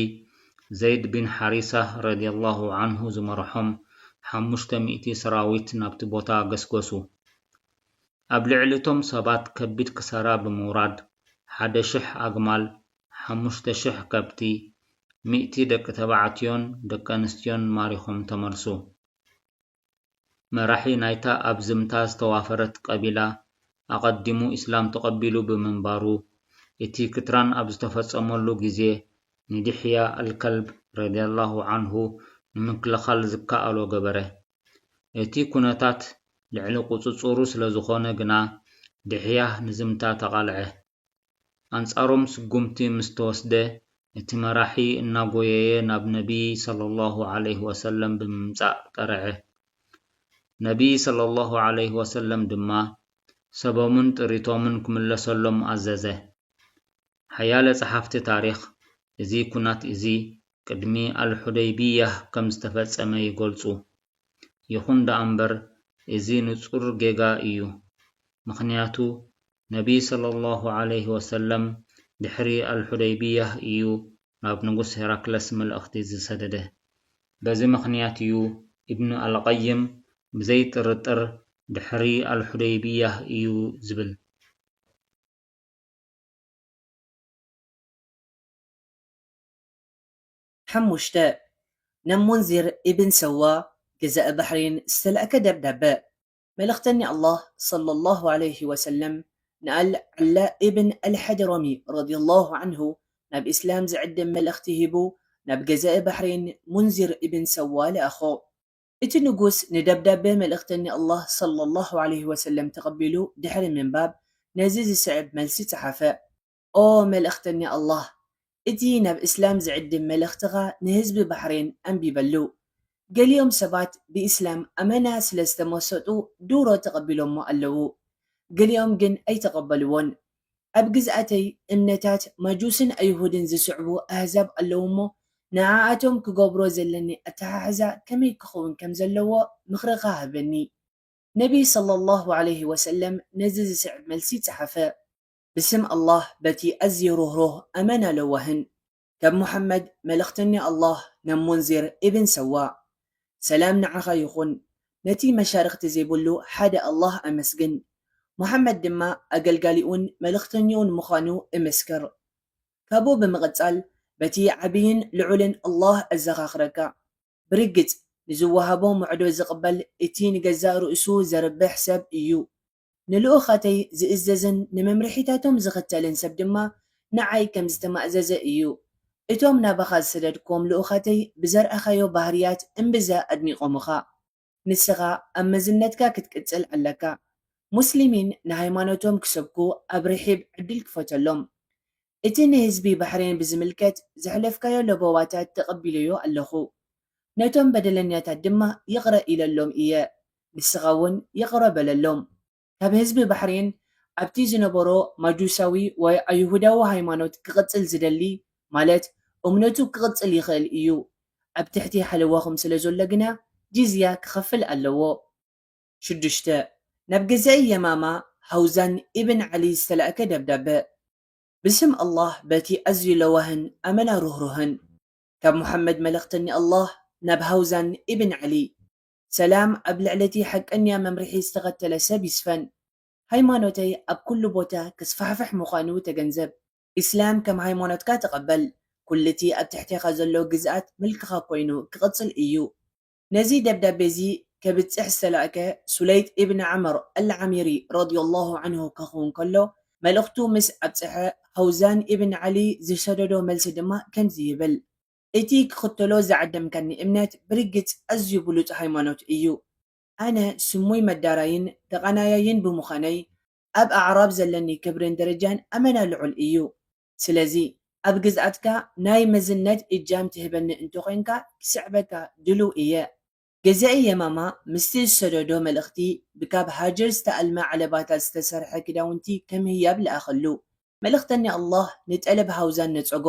ዘይድ ቢን ሓሪሳ ረዲየላሁ ዐንሁ ዝመርሖም ሓሙሽተ ሚእቲ ሰራዊት ናብቲ ቦታ ገስገሱ። ኣብ ልዕሊ እቶም ሰባት ከቢድ ክሳራ ብምውራድ፣ ሓደ ሽሕ ኣግማል፣ ሓሙሽተ ሽሕ ከብቲ፣ ሚእቲ ደቂ ተባዕትዮን ደቂ ኣንስትዮን ማሪኾም ተመልሱ። መራሒ ናይታ ኣብ ዝምታ ዝተዋፈረት ቀቢላ ኣቐዲሙ ኢስላም ተቐቢሉ ብምንባሩ፣ እቲ ክትራን ኣብ ዝተፈጸመሉ ግዜ ንዲሕያ ኣልከልብ ረዲየላሁ ዐንሁ ንምክልኻል ዝከኣሎ ገበረ። እቲ ኩነታት ልዕሊ ቁጽጽሩ ስለ ዝኾነ ግና፣ ድሕያ ንዝምታ ተቓልዐ። ኣንጻሮም ስጉምቲ ምስ ተወስደ፣ እቲ መራሒ እናጎየየ ናብ ነቢ ሰለላሁ ዐለይሂ ወሰለም ብምምጻእ ቀረዐ። ነቢ ሰለላሁ ዐለይሂ ወሰለም ድማ ሰቦምን ጥሪቶምን ክምለሰሎም ኣዘዘ። ሓያለ ጸሓፍቲ ታሪኽ፣ እዚ ኩናት እዚ ቅድሚ ኣልሑደይብያህ ከም ዝተፈጸመ ይገልጹ። ይኹን ደኣ እምበር፣ እዚ ንጹር ጌጋ እዩ። ምኽንያቱ፣ ነቢ ሰለላሁ ዐለይሂ ወሰለም ድሕሪ ኣልሑደይብያህ እዩ ናብ ንጉስ ሄራክለስ መልእኽቲ ዝሰደደ። በዚ ምኽንያት እዩ ኢብኑ ኣልቀይም ብዘይ ጥርጥር ድሕሪ ኣልሑደይብያህ እዩ ዝብል። ሓሙሽተ፣ ናብ ሙንዚር ኢብን ሰዋ፣ ገዛኢ ባሕሬን፣ ዝተላእከ ደብዳበ። መልእኽተኛ ኣላህ ሰለላሁ ዐለይሂ ወሰለም ንኣል ዓላ ኢብን ኣልሐድረሚ ረዲየላሁ ዐንሁ ናብ ኢስላም ዝዕድም መልእኽቲ ሂቡ ናብ ገዛኢ ባሕሬን ሙንዚር ኢብን ሰዋ ለኣኾ። እቲ ንጉስ ንደብዳበ መልእኽተኛ ኣላህ ሰለላሁ ዐለይሂ ወሰለም ተቐቢሉ ድሕሪ ምንባብ ነዚ ዝስዕብ መልሲ ጸሓፈ። ኦ መልእኽተኛ ኣላህ፣ እቲ ናብ እስላም ዝዕድም መልእኽትኻ ንህዝቢ ባሕሬን ኣንቢበሉ። ገሊኦም ሰባት ብኢስላም ኣመና ስለ ዝተመሰጡ ድሮ ተቐቢሎሞ ኣለዉ። ገሊኦም ግን ኣይተቐበልዎን። ኣብ ግዝኣተይ እምነታት ማጁስን ኣይሁድን ዝስዕቡ ኣህዛብ ኣለዉ እሞ ንዓኣቶም ክገብሮ ዘለኒ ኣተሓሕዛ ከመይ ክኸውን ከም ዘለዎ ምኽርኻ ህበኒ። ነቢ ሰለላሁ ዐለይሂ ወሰለም ነዚ ዝስዕብ መልሲ ጸሓፈ። ብስም ኣላህ በቲ ኣዝዩ ርህሩህ ኣመና ለዋህን። ካብ ሙሓመድ መልእኽተኛ ኣላህ ናብ ሙንዚር ኢብን ሰዋ። ሰላም ንዓኻ ይኹን። ነቲ መሻርኽቲ ዘይብሉ ሓደ ኣላህ ኣመስግን። ሙሓመድ ድማ ኣገልጋሊኡን መልእኽተኛኡን ምዃኑ እምስክር። ካብኡ ብምቕጻል በቲ ዓብይን ልዑልን ኣላህ ኣዘኻኽረካ። ብርግጽ ንዝወሃቦ ምዕዶ ዝቕበል እቲ ንገዛእ ርእሱ ዘርብሕ ሰብ እዩ። ንልኡኻተይ ዝእዘዝን ንመምርሒታቶም ዝኽተልን ሰብ ድማ ንዓይ ከም ዝተማእዘዘ እዩ። እቶም ናባኻ ዝሰደድክዎም ልኡኻተይ ብዘርኣኻዮ ባህርያት እምብዛ ኣድኒቖምኻ። ንስኻ ኣብ መዝነትካ ክትቅጽል ኣለካ። ሙስሊሚን ንሃይማኖቶም ክሰብኩ ኣብ ርሒብ ዕድል ክፈተሎም። እቲ ንህዝቢ ባሕሬን ብዝምልከት ዘሕለፍካዮ ለበዋታት ተቐቢለዮ ኣለኹ። ነቶም በደለኛታት ድማ ይቕረ ኢለሎም እየ። ንስኻ እውን ይቕረ በለሎም። ካብ ህዝቢ ባሕሬን ኣብቲ ዝነበሮ ማጁሳዊ ወይ ኣይሁዳዊ ሃይማኖት ክቕጽል ዝደሊ፣ ማለት እምነቱ ክቕጽል ይኽእል እዩ። ኣብ ትሕቲ ሓለዋኹም ስለ ዘሎ ግና ጂዝያ ክኸፍል ኣለዎ። ሽዱሽተ፣ ናብ ገዛኢ የማማ ሃውዛን ኢብን ዓሊ ዝተላእከ ደብዳበ። ብስም ኣላህ በቲ ኣዝዩ ለዋህን ኣመና ርህሩህን። ካብ ሙሓመድ መልእኽተኛ ኣላህ ናብ ሃውዛን ኢብን ዓሊ። ሰላም ኣብ ልዕሊ እቲ ሓቀኛ መምርሒ ዝተኸተለ ሰብ ይስፈን። ሃይማኖተይ ኣብ ኩሉ ቦታ ክስፋሕፍሕ ምዃኑ ተገንዘብ። ኢስላም ከም ሃይማኖትካ ተቐበል። ኩሉ እቲ ኣብ ትሕቴኻ ዘሎ ግዝኣት ምልክኻ ኮይኑ ክቕጽል እዩ። ነዚ ደብዳቤ እዚ ከብጽሕ ዝተላእከ ሱለይጥ ኢብን ዓመር ኣልዓሚሪ ረዲየላሁ ዐንሁ ክኸውን ከሎ፣ መልእኽቱ ምስ ኣብጽሐ፣ ሃውዛን ኢብን ዓሊ ዝሰደዶ መልሲ ድማ ከምዚ ይብል። እቲ ክኽተሎ ዝዓደምካኒ እምነት ብርግጽ ኣዝዩ ብሉጽ ሃይማኖት እዩ። ኣነ ስሙይ መዳራይን ተቓናያይን ብምዃነይ፣ ኣብ ኣዕራብ ዘለኒ ክብርን ደረጃን ኣመና ልዑል እዩ። ስለዚ፣ ኣብ ግዝኣትካ ናይ መዝነት እጃም ትህበኒ እንተኾይንካ፣ ክስዕበካ ድሉው እየ። ገዛኢ የማማ ምስቲ ዝሰደዶ መልእኽቲ ብካብ ሃጀር ዝተኣልመ ዓለባታት ዝተሰርሐ ክዳውንቲ ከም ህያብ ለኣኸሉ። መልእኽተኛ ኣላህ ንጠለብ ሃውዛን ነጸጎ።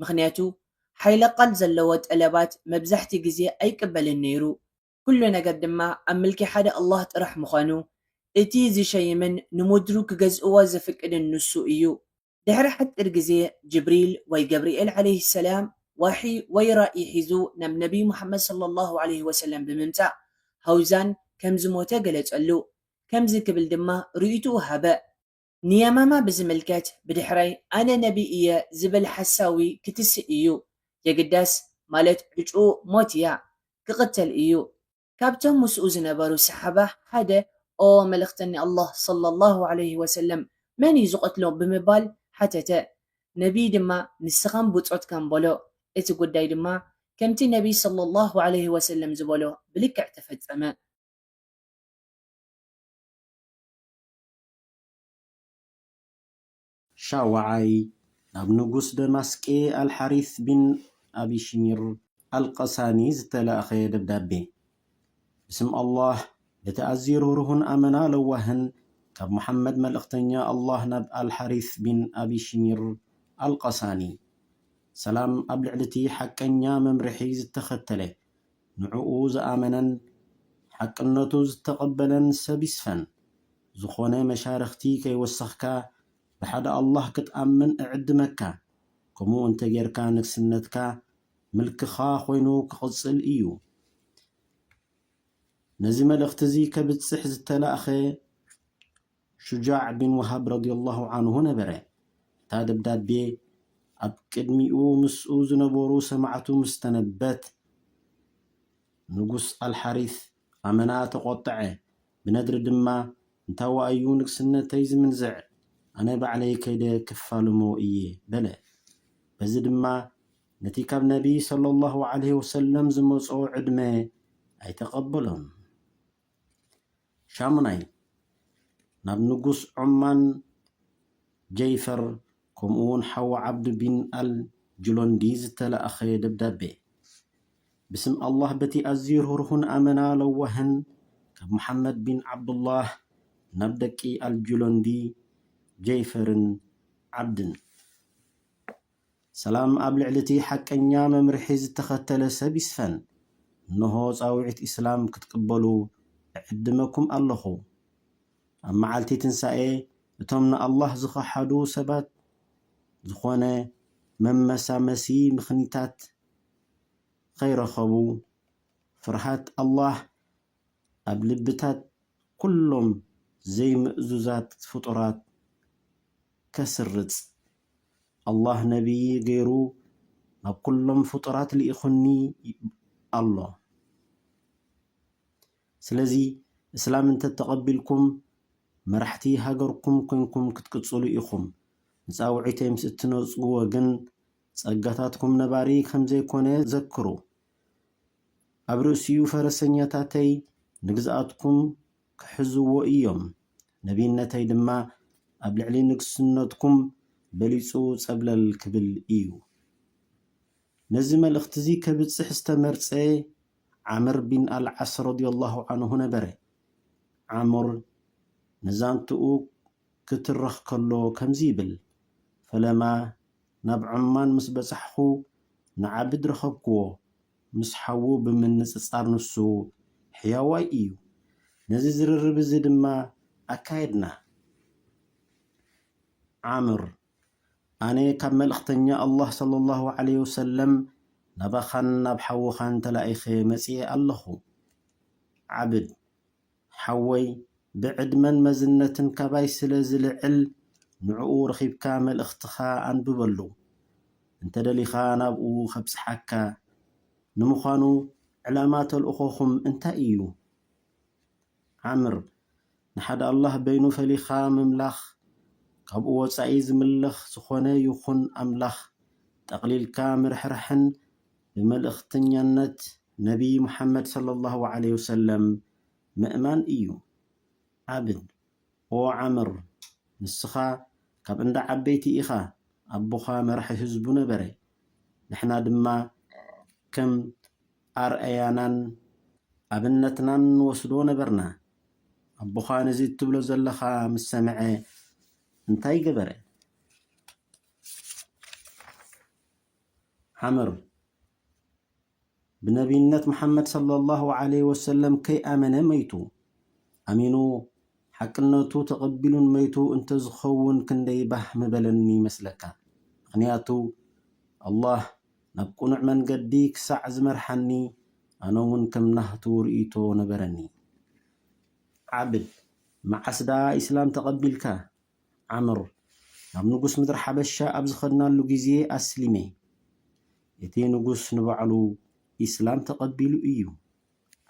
ምኽንያቱ፣ ሓይለ ቃል ዘለዎ ጠለባት መብዛሕቲ ግዜ ኣይቅበልን ነይሩ። ኩሉ ነገር ድማ ኣብ ምልኪ ሓደ ኣላህ ጥራሕ ምዃኑ፣ እቲ ዝሸይምን ንምድሩ ክገዝእዋ ዘፍቅድን ንሱ እዩ። ድሕሪ ሓጺር ግዜ፣ ጅብሪል ወይ ገብርኤል ዓለይሂ ሰላም ዋሒ ወይ ራኢ ሒዙ ናብ ነቢይ ሙሓመድ ሰለላሁ ዓለይሂ ወሰለም ብምምጻእ፣ ሃውዛን ከም ዝሞተ ገለጸሉ። ከምዚ ክብል ድማ ርእይትኡ ሃበ። ንየማማ ብዝምልከት፣ ብድሕረይ ኣነ ነቢ እየ ዝብል ሓሳዊ ክትስእ እዩ። የግዳስ፣ ማለት ዕጩኡ ሞት እያ፣ ክቕተል እዩ። ካብቶም ምስኡ ዝነበሩ ሰሓባ ሓደ፣ "ኦ መልእኽተኛ ኣላህ ሰለላሁ ዓለይሂ ወሰለም፣ መን እዩ ዝቐትሎ?" ብምባል ሓተተ። ነቢይ ድማ፣ "ንስኻን ብጾትካን በሎ፣ እቲ ጉዳይ ድማ ከምቲ ነቢይ ሰለላሁ ዓለይሂ ወሰለም ዝበሎ ብልክዕ ተፈጸመ።" ሻውዓይ፣ ናብ ንጉስ ደማስቄ ኣልሓሪስ ቢን ኣቢ ሽሚር ኣልቀሳኒ ዝተላእኸ ደብዳቤ። ብስም ኣላህ፣ በቲ ኣዝዩ ርህሩህን ኣመና ለዋህን፣ ካብ መሓመድ መልእኽተኛ ኣላህ ናብ ኣልሓሪስ ቢን ኣቢ ሽሚር ኣልቀሳኒ። ሰላም ኣብ ልዕሊ እቲ ሓቀኛ መምርሒ ዝተኸተለ፣ ንዕኡ ዝኣመነን ሓቅነቱ ዝተቐበለን ሰብ ይስፈን። ዝኾነ መሻርኽቲ ከይወሰኽካ፣ ብሓደ ኣላህ ክትኣምን እዕድመካ። ከምኡ እንተጌርካ፣ ንግስነትካ ምልክኻ ኮይኑ ክቕጽል እዩ። ነዚ መልእኽቲ እዚ ከብጽሕ ዝተላእኸ ሹጃዕ ቢን ወሃብ ረዲየላሁ ዓንሁ ነበረ። እታ ደብዳቤ ኣብ ቅድሚኡ ምስኡ ዝነበሩ ሰማዕቱ ምስ ተነበት፣ ንጉስ ኣልሓሪስ ኣመና ተቖጥዐ። ብነድሪ ድማ፣ "እንታዋእዩ ንግስነተይ ዝምንዝዕ? ኣነ ባዕለይ ከይደ ክፋልሞ እየ" በለ። በዚ ድማ፣ ነቲ ካብ ነቢይ ሰለላሁ ዓለይሂ ወሰለም ዝመጾ ዕድመ ኣይተቐበሎን። ሻሙናይ፣ ናብ ንጉስ ዖማን ጀይፈር፣ ከምኡ እውን ሓዉ ዓብዱ ቢን ኣል ጁሎንዲ ዝተላእኸ ደብዳቤ። ብስም ኣላህ፣ በቲ ኣዝዩ ርህሩህን ኣመና ለዋህን፣ ካብ መሓመድ ቢን ዓብዱላህ ናብ ደቂ ኣል ጁሎንዲ፣ ጀይፈርን ዓብድን። ሰላም ኣብ ልዕሊ እቲ ሓቀኛ መምርሒ ዝተኸተለ ሰብ ይስፈን። እንሆ ጻውዒት ኢስላም ክትቅበሉ እዕድመኩም ኣለኹ። ኣብ መዓልቲ ትንሳኤ፣ እቶም ንኣላህ ዝኸሓዱ ሰባት ዝኾነ መመሳመሲ ምኽኒታት ከይረኸቡ፣ ፍርሃት ኣላህ ኣብ ልብታት ኩሎም ዘይምእዙዛት ፍጡራት ከስርጽ፣ ኣላህ ነቢይ ገይሩ ናብ ኩሎም ፍጡራት ልኢኹኒ ኣሎ። ስለዚ፣ እስላም እንተተቐቢልኩም፣ መራሕቲ ሃገርኩም ኮይንኩም ክትቅጽሉ ኢኹም። ንጻውዒተይ ምስ እትነጽግዎ ግን፣ ጸጋታትኩም ነባሪ ከም ዘይኮነ ዘክሩ። ኣብ ርእሲኡ፣ ፈረሰኛታተይ ንግዝኣትኩም ክሕዝዎ እዮም፣ ነቢይነተይ ድማ ኣብ ልዕሊ ንግስነትኩም በሊጹ ጸብለል ክብል እዩ። ነዚ መልእኽቲ እዚ ከብጽሕ ዝተመርጸ ዓምር ቢን ኣልዓስ ረዲየላሁ ዓንሁ ነበረ። ዓምር ንዛንትኡ ክትረኽ ከሎ ከምዚ ይብል፣ "ፈለማ ናብ ዖማን ምስ በጻሕኹ፣ ንዓብድ ረኸብክዎ። ምስ ሓዉ ብምንጽጻር፣ ንሱ ሕያዋይ እዩ። ነዚ ዝርርብ እዚ ድማ ኣካየድና።" ዓምር፣ ኣነ ካብ መልእኽተኛ ኣላህ ሰለላሁ ዐለይሂ ወሰለም ናባኻን ናብ ሓውኻን ተላኢኸ መጺኤ ኣለኹ። ዓብድ፣ ሓወይ፣ ብዕድመን መዝነትን ካባይ ስለ ዝልዕል፣ ንዕኡ ረኺብካ መልእኽትኻ ኣንብበሉ። እንተ ደሊኻ ናብኡ ከብጽሓካ። ንምዃኑ ዕላማ ተልእኾኹም እንታይ እዩ? ዓምር፣ ንሓደ ኣላህ በይኑ ፈሊኻ ምምላኽ፣ ካብኡ ወጻኢ ዝምለኽ ዝኾነ ይኹን ኣምላኽ ጠቕሊልካ ምርሕራሕን ብመልእኽተኛነት ነቢ ሙሓመድ ሰለላሁ ዐለይሂ ወሰለም ምእማን እዩ። ዓብድ፣ ኦ ዓምር፣ ንስኻ ካብ እንዳ ዓበይቲ ኢኻ፣ ኣቦኻ መራሒ ህዝቡ ነበረ። ንሕና ድማ ከም ኣርኣያናን ኣብነትናን ንወስዶ ነበርና። ኣቦኻ ነዚ እትብሎ ዘለኻ ምስ ሰምዐ እንታይ ገበረ? ዓምር ብነቢይነት መሓመድ ሰለላሁ ዐለይሂ ወሰለም ከይኣመነ መይቱ። ኣሚኑ ሓቅነቱ ተቐቢሉን መይቱ እንተዝኸውን ክንደይ ባህ ምበለኒ ይመስለካ። ምኽንያቱ ኣላህ ናብ ቅኑዕ መንገዲ ክሳዕ ዝመርሓኒ ኣነ እውን ከም ናህቱ ርእይቶ ነበረኒ። ዓብድ፣ መዓስ ደኣ ኢስላም ተቐቢልካ? ዓምር፣ ናብ ንጉስ ምድሪ ሓበሻ ኣብ ዝኸድናሉ ግዜ ኣስሊመ። እቲ ንጉስ ንባዕሉ ኢስላም ተቐቢሉ እዩ።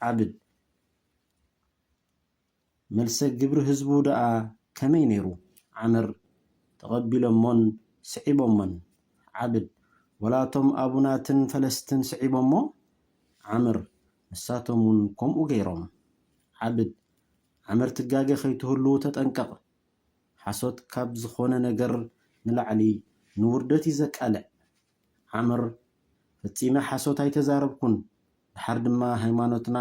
ዓብድ፣ መልሰ ግብሪ ህዝቡ ደኣ ከመይ ነይሩ? ዓምር፣ ተቐቢሎሞን ስዒቦሞን። ዓብድ፣ ወላቶም ኣቡናትን ፈለስትን ስዒቦሞ? ዓምር፣ ንሳቶም እውን ከምኡ ገይሮም። ዓብድ፣ ዓምር ትጋገ ከይትህሉ ተጠንቀቕ። ሓሶት ካብ ዝኾነ ነገር ንላዕሊ ንውርደት እዩ ዘቃልዕ። ዓምር፣ ፈጺመ ሓሶት ኣይተዛረብኩን። ድሓር ድማ ሃይማኖትና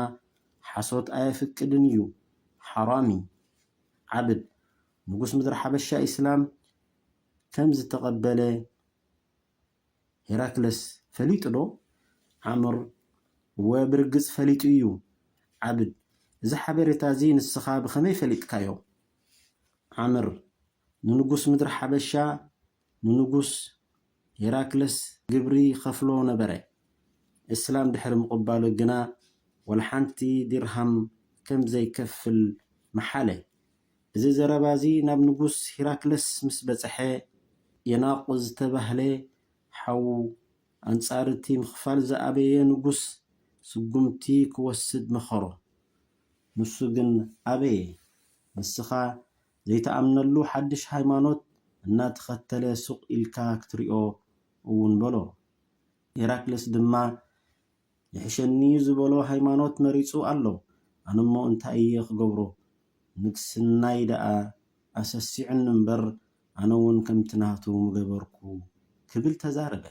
ሓሶት ኣየፍቅድን እዩ፣ ሓራም እዩ። ዓብድ፣ ንጉስ ምድሪ ሓበሻ ኢስላም ከም ዝተቐበለ ሄራክለስ ፈሊጡ ዶ? ዓምር፣ እወ ብርግጽ ፈሊጡ እዩ። ዓብድ፣ እዚ ሓበሬታ እዚ ንስኻ ብኸመይ ፈሊጥካዮ? ዓምር፣ ንንጉስ ምድሪ ሓበሻ ንንጉስ ሄራክለስ ግብሪ ይኸፍሎ ነበረ። እስላም ድሕሪ ምቕባሉ ግና ወላ ሓንቲ ዲርሃም ከም ዘይከፍል መሓለ። እዚ ዘረባ እዚ ናብ ንጉስ ሄራክለስ ምስ በጽሐ፣ የናቑ ዝተባህለ ሓዉ ኣንጻር እቲ ምኽፋል ዝኣበየ ንጉስ ስጉምቲ ክወስድ መኸሮ። ንሱ ግን ኣበየ። ንስኻ ዘይትኣምነሉ ሓድሽ ሃይማኖት እናተኸተለ ሱቕ ኢልካ ክትሪኦ እውን በሎ። ሄራክለስ ድማ ይሕሸኒ ዝበሎ ሃይማኖት መሪጹ ኣሎ። ኣነሞ እንታይ እየ ክገብሮ? ንግስናይ ደኣ ኣሰሲዑኒ እምበር ኣነ እውን ከምቲ ናቱ ምገበርኩ ክብል ተዛረበ።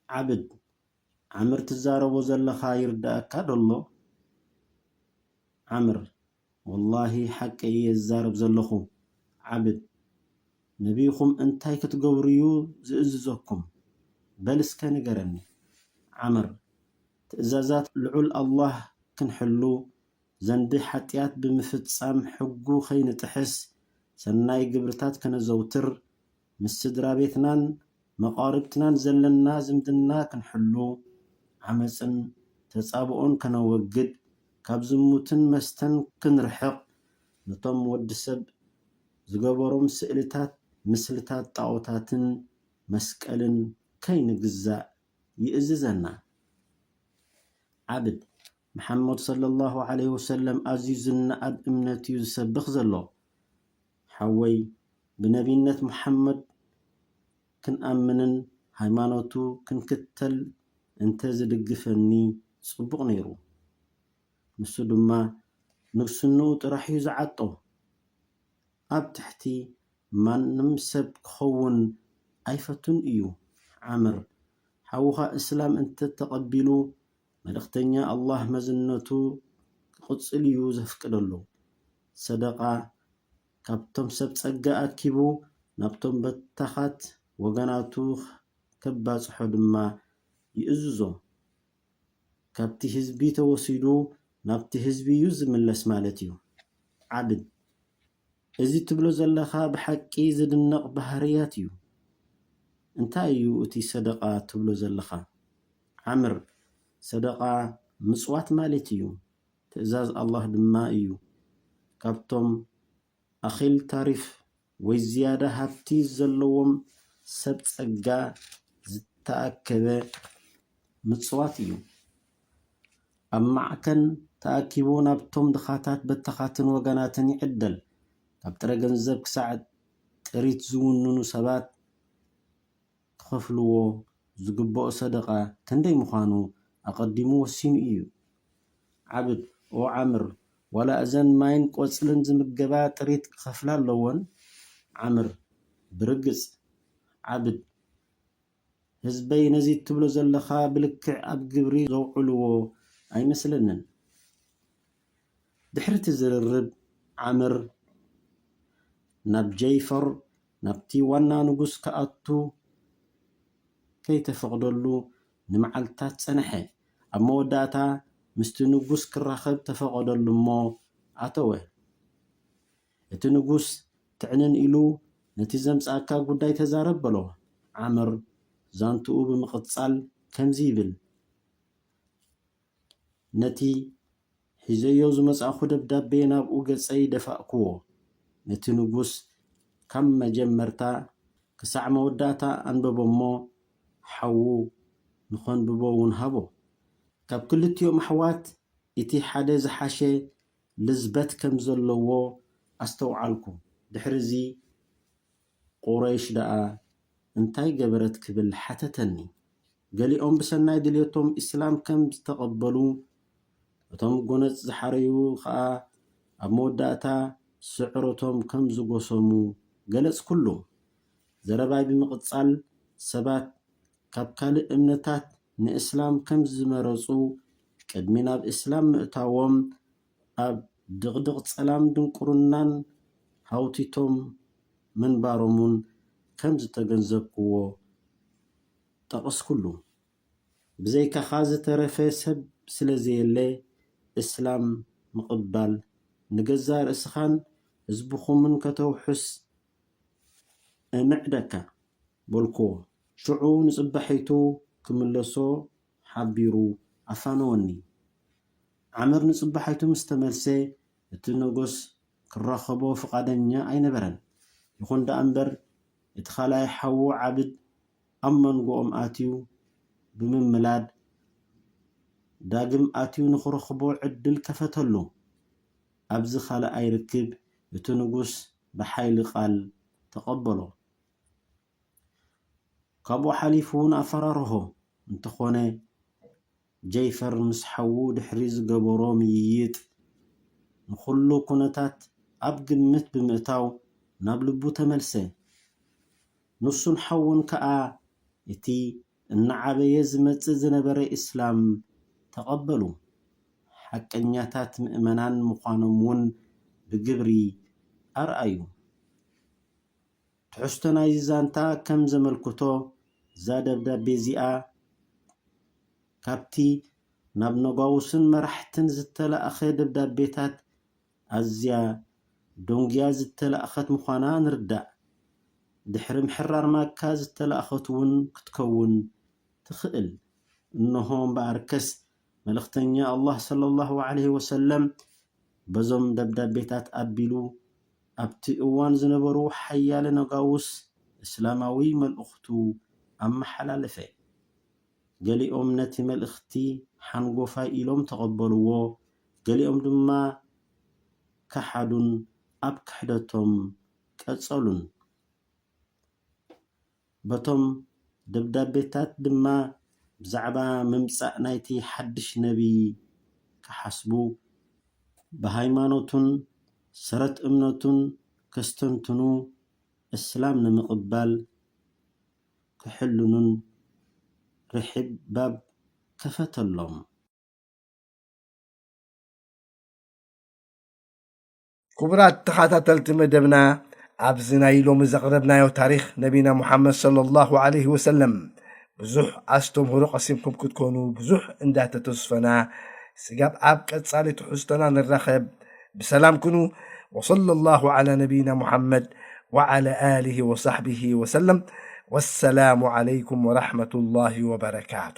ዓብድ፣ ዓምር ትዛረቦ ዘለኻ ይርዳእካ ዶ ኣሎ? ዓምር፣ ወላሂ ሓቂ እየ ዝዛረብ ዘለኹ። ዓብድ፣ ነቢይኹም እንታይ ክትገብሩ እዩ ዝእዝዘኩም? በል እስከ ንገረኒ። ዓምር፣ ትእዛዛት ልዑል ኣላህ ክንሕሉ፣ ዘንቢ ሓጢኣት ብምፍጻም ሕጉ ከይንጥሕስ፣ ሰናይ ግብርታት ከነዘውትር፣ ምስ ስድራ ቤትናን መቓርብትናን ዘለና ዝምድና ክንሕሉ፣ ዓመጽን ተጻብኦን ከነወግድ፣ ካብ ዝሙትን መስተን ክንርሕቕ፣ ነቶም ወዲ ሰብ ዝገበሮም ስእልታት፣ ምስልታት ጣኦታትን መስቀልን ከይንግዛእ ይእዝዘና። ዓብድ፣ መሓመድ ሰለላሁ ዐለይሂ ወሰለም ኣዝዩ ዝነኣድ እምነት እዩ ዝሰብኽ ዘሎ። ሓወይ፣ ብነቢይነት መሓመድ ክንኣምንን ሃይማኖቱ ክንክተል እንተ ዝድግፈኒ ጽቡቕ ነይሩ። ንሱ ድማ ንግስንኡ ጥራሕ እዩ ዝዓጦ። ኣብ ትሕቲ ማንም ሰብ ክኸውን ኣይፈቱን እዩ። ዓምር፣ ሓውኻ እስላም እንተተቐቢሉ፣ መልእኽተኛ ኣላህ መዝነቱ ክቕጽል እዩ ዘፍቅደሉ። ሰደቓ ካብቶም ሰብ ጸጋ ኣኪቡ ናብቶም በታኻት ወገናቱ ከባጽሖ ድማ ይእዝዞ። ካብቲ ህዝቢ ተወሲዱ ናብቲ ህዝቢ እዩ ዝምለስ ማለት እዩ። ዓብድ፣ እዚ ትብሎ ዘለኻ ብሓቂ ዝድነቕ ባህርያት እዩ። እንታይ እዩ እቲ ሰደቓ ትብሎ ዘለኻ? ዓምር፣ ሰደቓ ምጽዋት ማለት እዩ። ትእዛዝ ኣላህ ድማ እዩ። ካብቶም ኣኺል ታሪፍ ወይ ዝያዳ ሃብቲ ዘለዎም ሰብ ጸጋ ዝተኣከበ ምጽዋት እዩ። ኣብ ማዕከን ተኣኪቡ ናብቶም ድኻታት በተኻትን ወገናትን ይዕደል። ካብ ጥረ ገንዘብ ክሳዕ ጥሪት ዝውንኑ ሰባት ክኸፍልዎ ዝግብኦ ሰደቓ ክንደይ ምዃኑ ኣቐዲሙ ወሲኑ እዩ። ዓብድ፣ ኦ ዓምር፣ ዋላ እዘን ማይን ቆጽልን ዝምገባ ጥሪት ክኸፍላ ኣለወን? ዓምር፣ ብርግጽ ዓብድ፣ ህዝበይ ነዚ ትብሎ ዘለኻ ብልክዕ ኣብ ግብሪ ዘውዕልዎ ኣይመስለንን። ድሕሪ እቲ ዝርርብ ዓምር ናብ ጀይፈር ናብቲ ዋና ንጉስ ክኣቱ ከይተፈቕደሉ ንመዓልታት ጸንሐ። ኣብ መወዳእታ ምስቲ ንጉስ ክራኸብ ተፈቐደሉ እሞ ኣተወ። እቲ ንጉስ ትዕንን ኢሉ ነቲ ዘምጻእካ ጉዳይ ተዛረብ በሎ። ዓምር ዛንትኡ ብምቕጻል ከምዚ ይብል፣ ነቲ ሒዘዮ ዝመጻእኩ ደብዳቤ ናብኡ ገጸይ ደፋእክዎ። ነቲ ንጉስ ካብ መጀመርታ ክሳዕ መወዳእታ ኣንበቦ እሞ ሓዉ ንኸንብቦ እውን ሃቦ። ካብ ክልቲኦም ኣሕዋት እቲ ሓደ ዝሓሸ ልዝበት ከም ዘለዎ ኣስተውዓልኩ። ድሕርዚ ቁረይሽ ደኣ እንታይ ገበረት ክብል ሓተተኒ። ገሊኦም ብሰናይ ድልየቶም ኢስላም ከም ዝተቐበሉ፣ እቶም ጎነጽ ዝሓረዩ ኸኣ ኣብ መወዳእታ ስዕረቶም ከም ዝጎሰሙ ገለጽኩሉ። ዘረባይ ብምቕጻል ሰባት ካብ ካልእ እምነታት ንእስላም ከም ዝመረጹ፣ ቅድሚ ናብ እስላም ምእታዎም ኣብ ድቕድቕ ጸላም ድንቁርናን ሃውቲቶም ምንባሮምን ከም ዝተገንዘብክዎ ጠቐስኩሉ። ብዘይካኻ ዝተረፈ ሰብ ስለ ዘየለ፣ እስላም ምቕባል ንገዛእ ርእስኻን ህዝብኹምን ከተውሕስ እምዕደካ በልክዎ። ሽዑ ንጽባሒቱ ክምለሶ ሓቢሩ ኣፋነወኒ። ዓምር ንጽባሒቱ ምስ ተመልሰ፣ እቲ ንጉስ ክራኸቦ ፍቓደኛ ኣይነበረን። ይኹን ደኣ እምበር፣ እቲ ካልኣይ ሓዉ ዓብድ ኣብ መንጎኦም ኣትዩ ብምምላድ፣ ዳግም ኣትዩ ንኽረኽቦ ዕድል ከፈተሉ። ኣብዚ ካልኣይ ርክብ፣ እቲ ንጉስ ብሓይሊ ቃል ተቐበሎ። ካብኡ ሓሊፉ እውን ኣፈራርሆ። እንተኾነ፣ ጀይፈር ምስ ሓዉ ድሕሪ ዝገበሮ ምይይጥ፣ ንኹሉ ኩነታት ኣብ ግምት ብምእታው ናብ ልቡ ተመልሰ። ንሱን ሓዉን ከኣ እቲ እናዓበየ ዝመጽእ ዝነበረ እስላም ተቐበሉ። ሓቀኛታት ምእመናን ምዃኖም እውን ብግብሪ ኣርኣዩ። ትሕዝቶ ናይዚ ዛንታ ከም ዘመልክቶ፣ እዛ ደብዳቤ እዚኣ ካብቲ ናብ ነጋውስን መራሕትን ዝተላእኸ ደብዳቤታት ኣዝያ ደንጉያ ዝተላእኸት ምዃና ንርዳእ። ድሕሪ ምሕራር ማካ ዝተላእኸት እውን ክትከውን ትኽእል። እንሆ እምበኣርከስ፣ መልእኽተኛ ኣላህ ሰለላሁ ዐለይሂ ወሰለም በዞም ደብዳቤታት ኣቢሉ ኣብቲ እዋን ዝነበሩ ሓያለ ነጋውስ እስላማዊ መልእኽቱ ኣመሓላለፈ። ገሊኦም ነቲ መልእኽቲ ሓንጎፋይ ኢሎም ተቐበልዎ፣ ገሊኦም ድማ ከሓዱን ኣብ ክሕደቶም ቀጸሉን። በቶም ደብዳቤታት ድማ ብዛዕባ ምምጻእ ናይቲ ሓድሽ ነብዪ ክሓስቡ፣ ብሃይማኖቱን ሰረት እምነቱን ከስተንትኑ፣ እስላም ንምቕባል ክሕልኑን ርሒብ ባብ ከፈተሎም። ክቡራት ተኸታተልቲ መደብና፣ ኣብዚ ናይ ሎሚ ዘቕረብናዮ ታሪኽ ነቢና ሙሓመድ ሰለላሁ ዐለይሂ ወሰለም ብዙሕ ኣስተምህሮ ቀሲምኩም ክትኮኑ ብዙሕ እንዳተተስፈና፣ ስጋብ ኣብ ቀጻሊ ትሕዝቶና ንራኸብ፣ ብሰላም ኩኑ። ወሰለላሁ ዐላ ነቢና ሙሓመድ ወዐላ ኣሊሂ ወሳሕቢሂ ወሰለም። ወሰላሙ ዐለይኩም ወረሕመቱላሂ ወበረካቱ።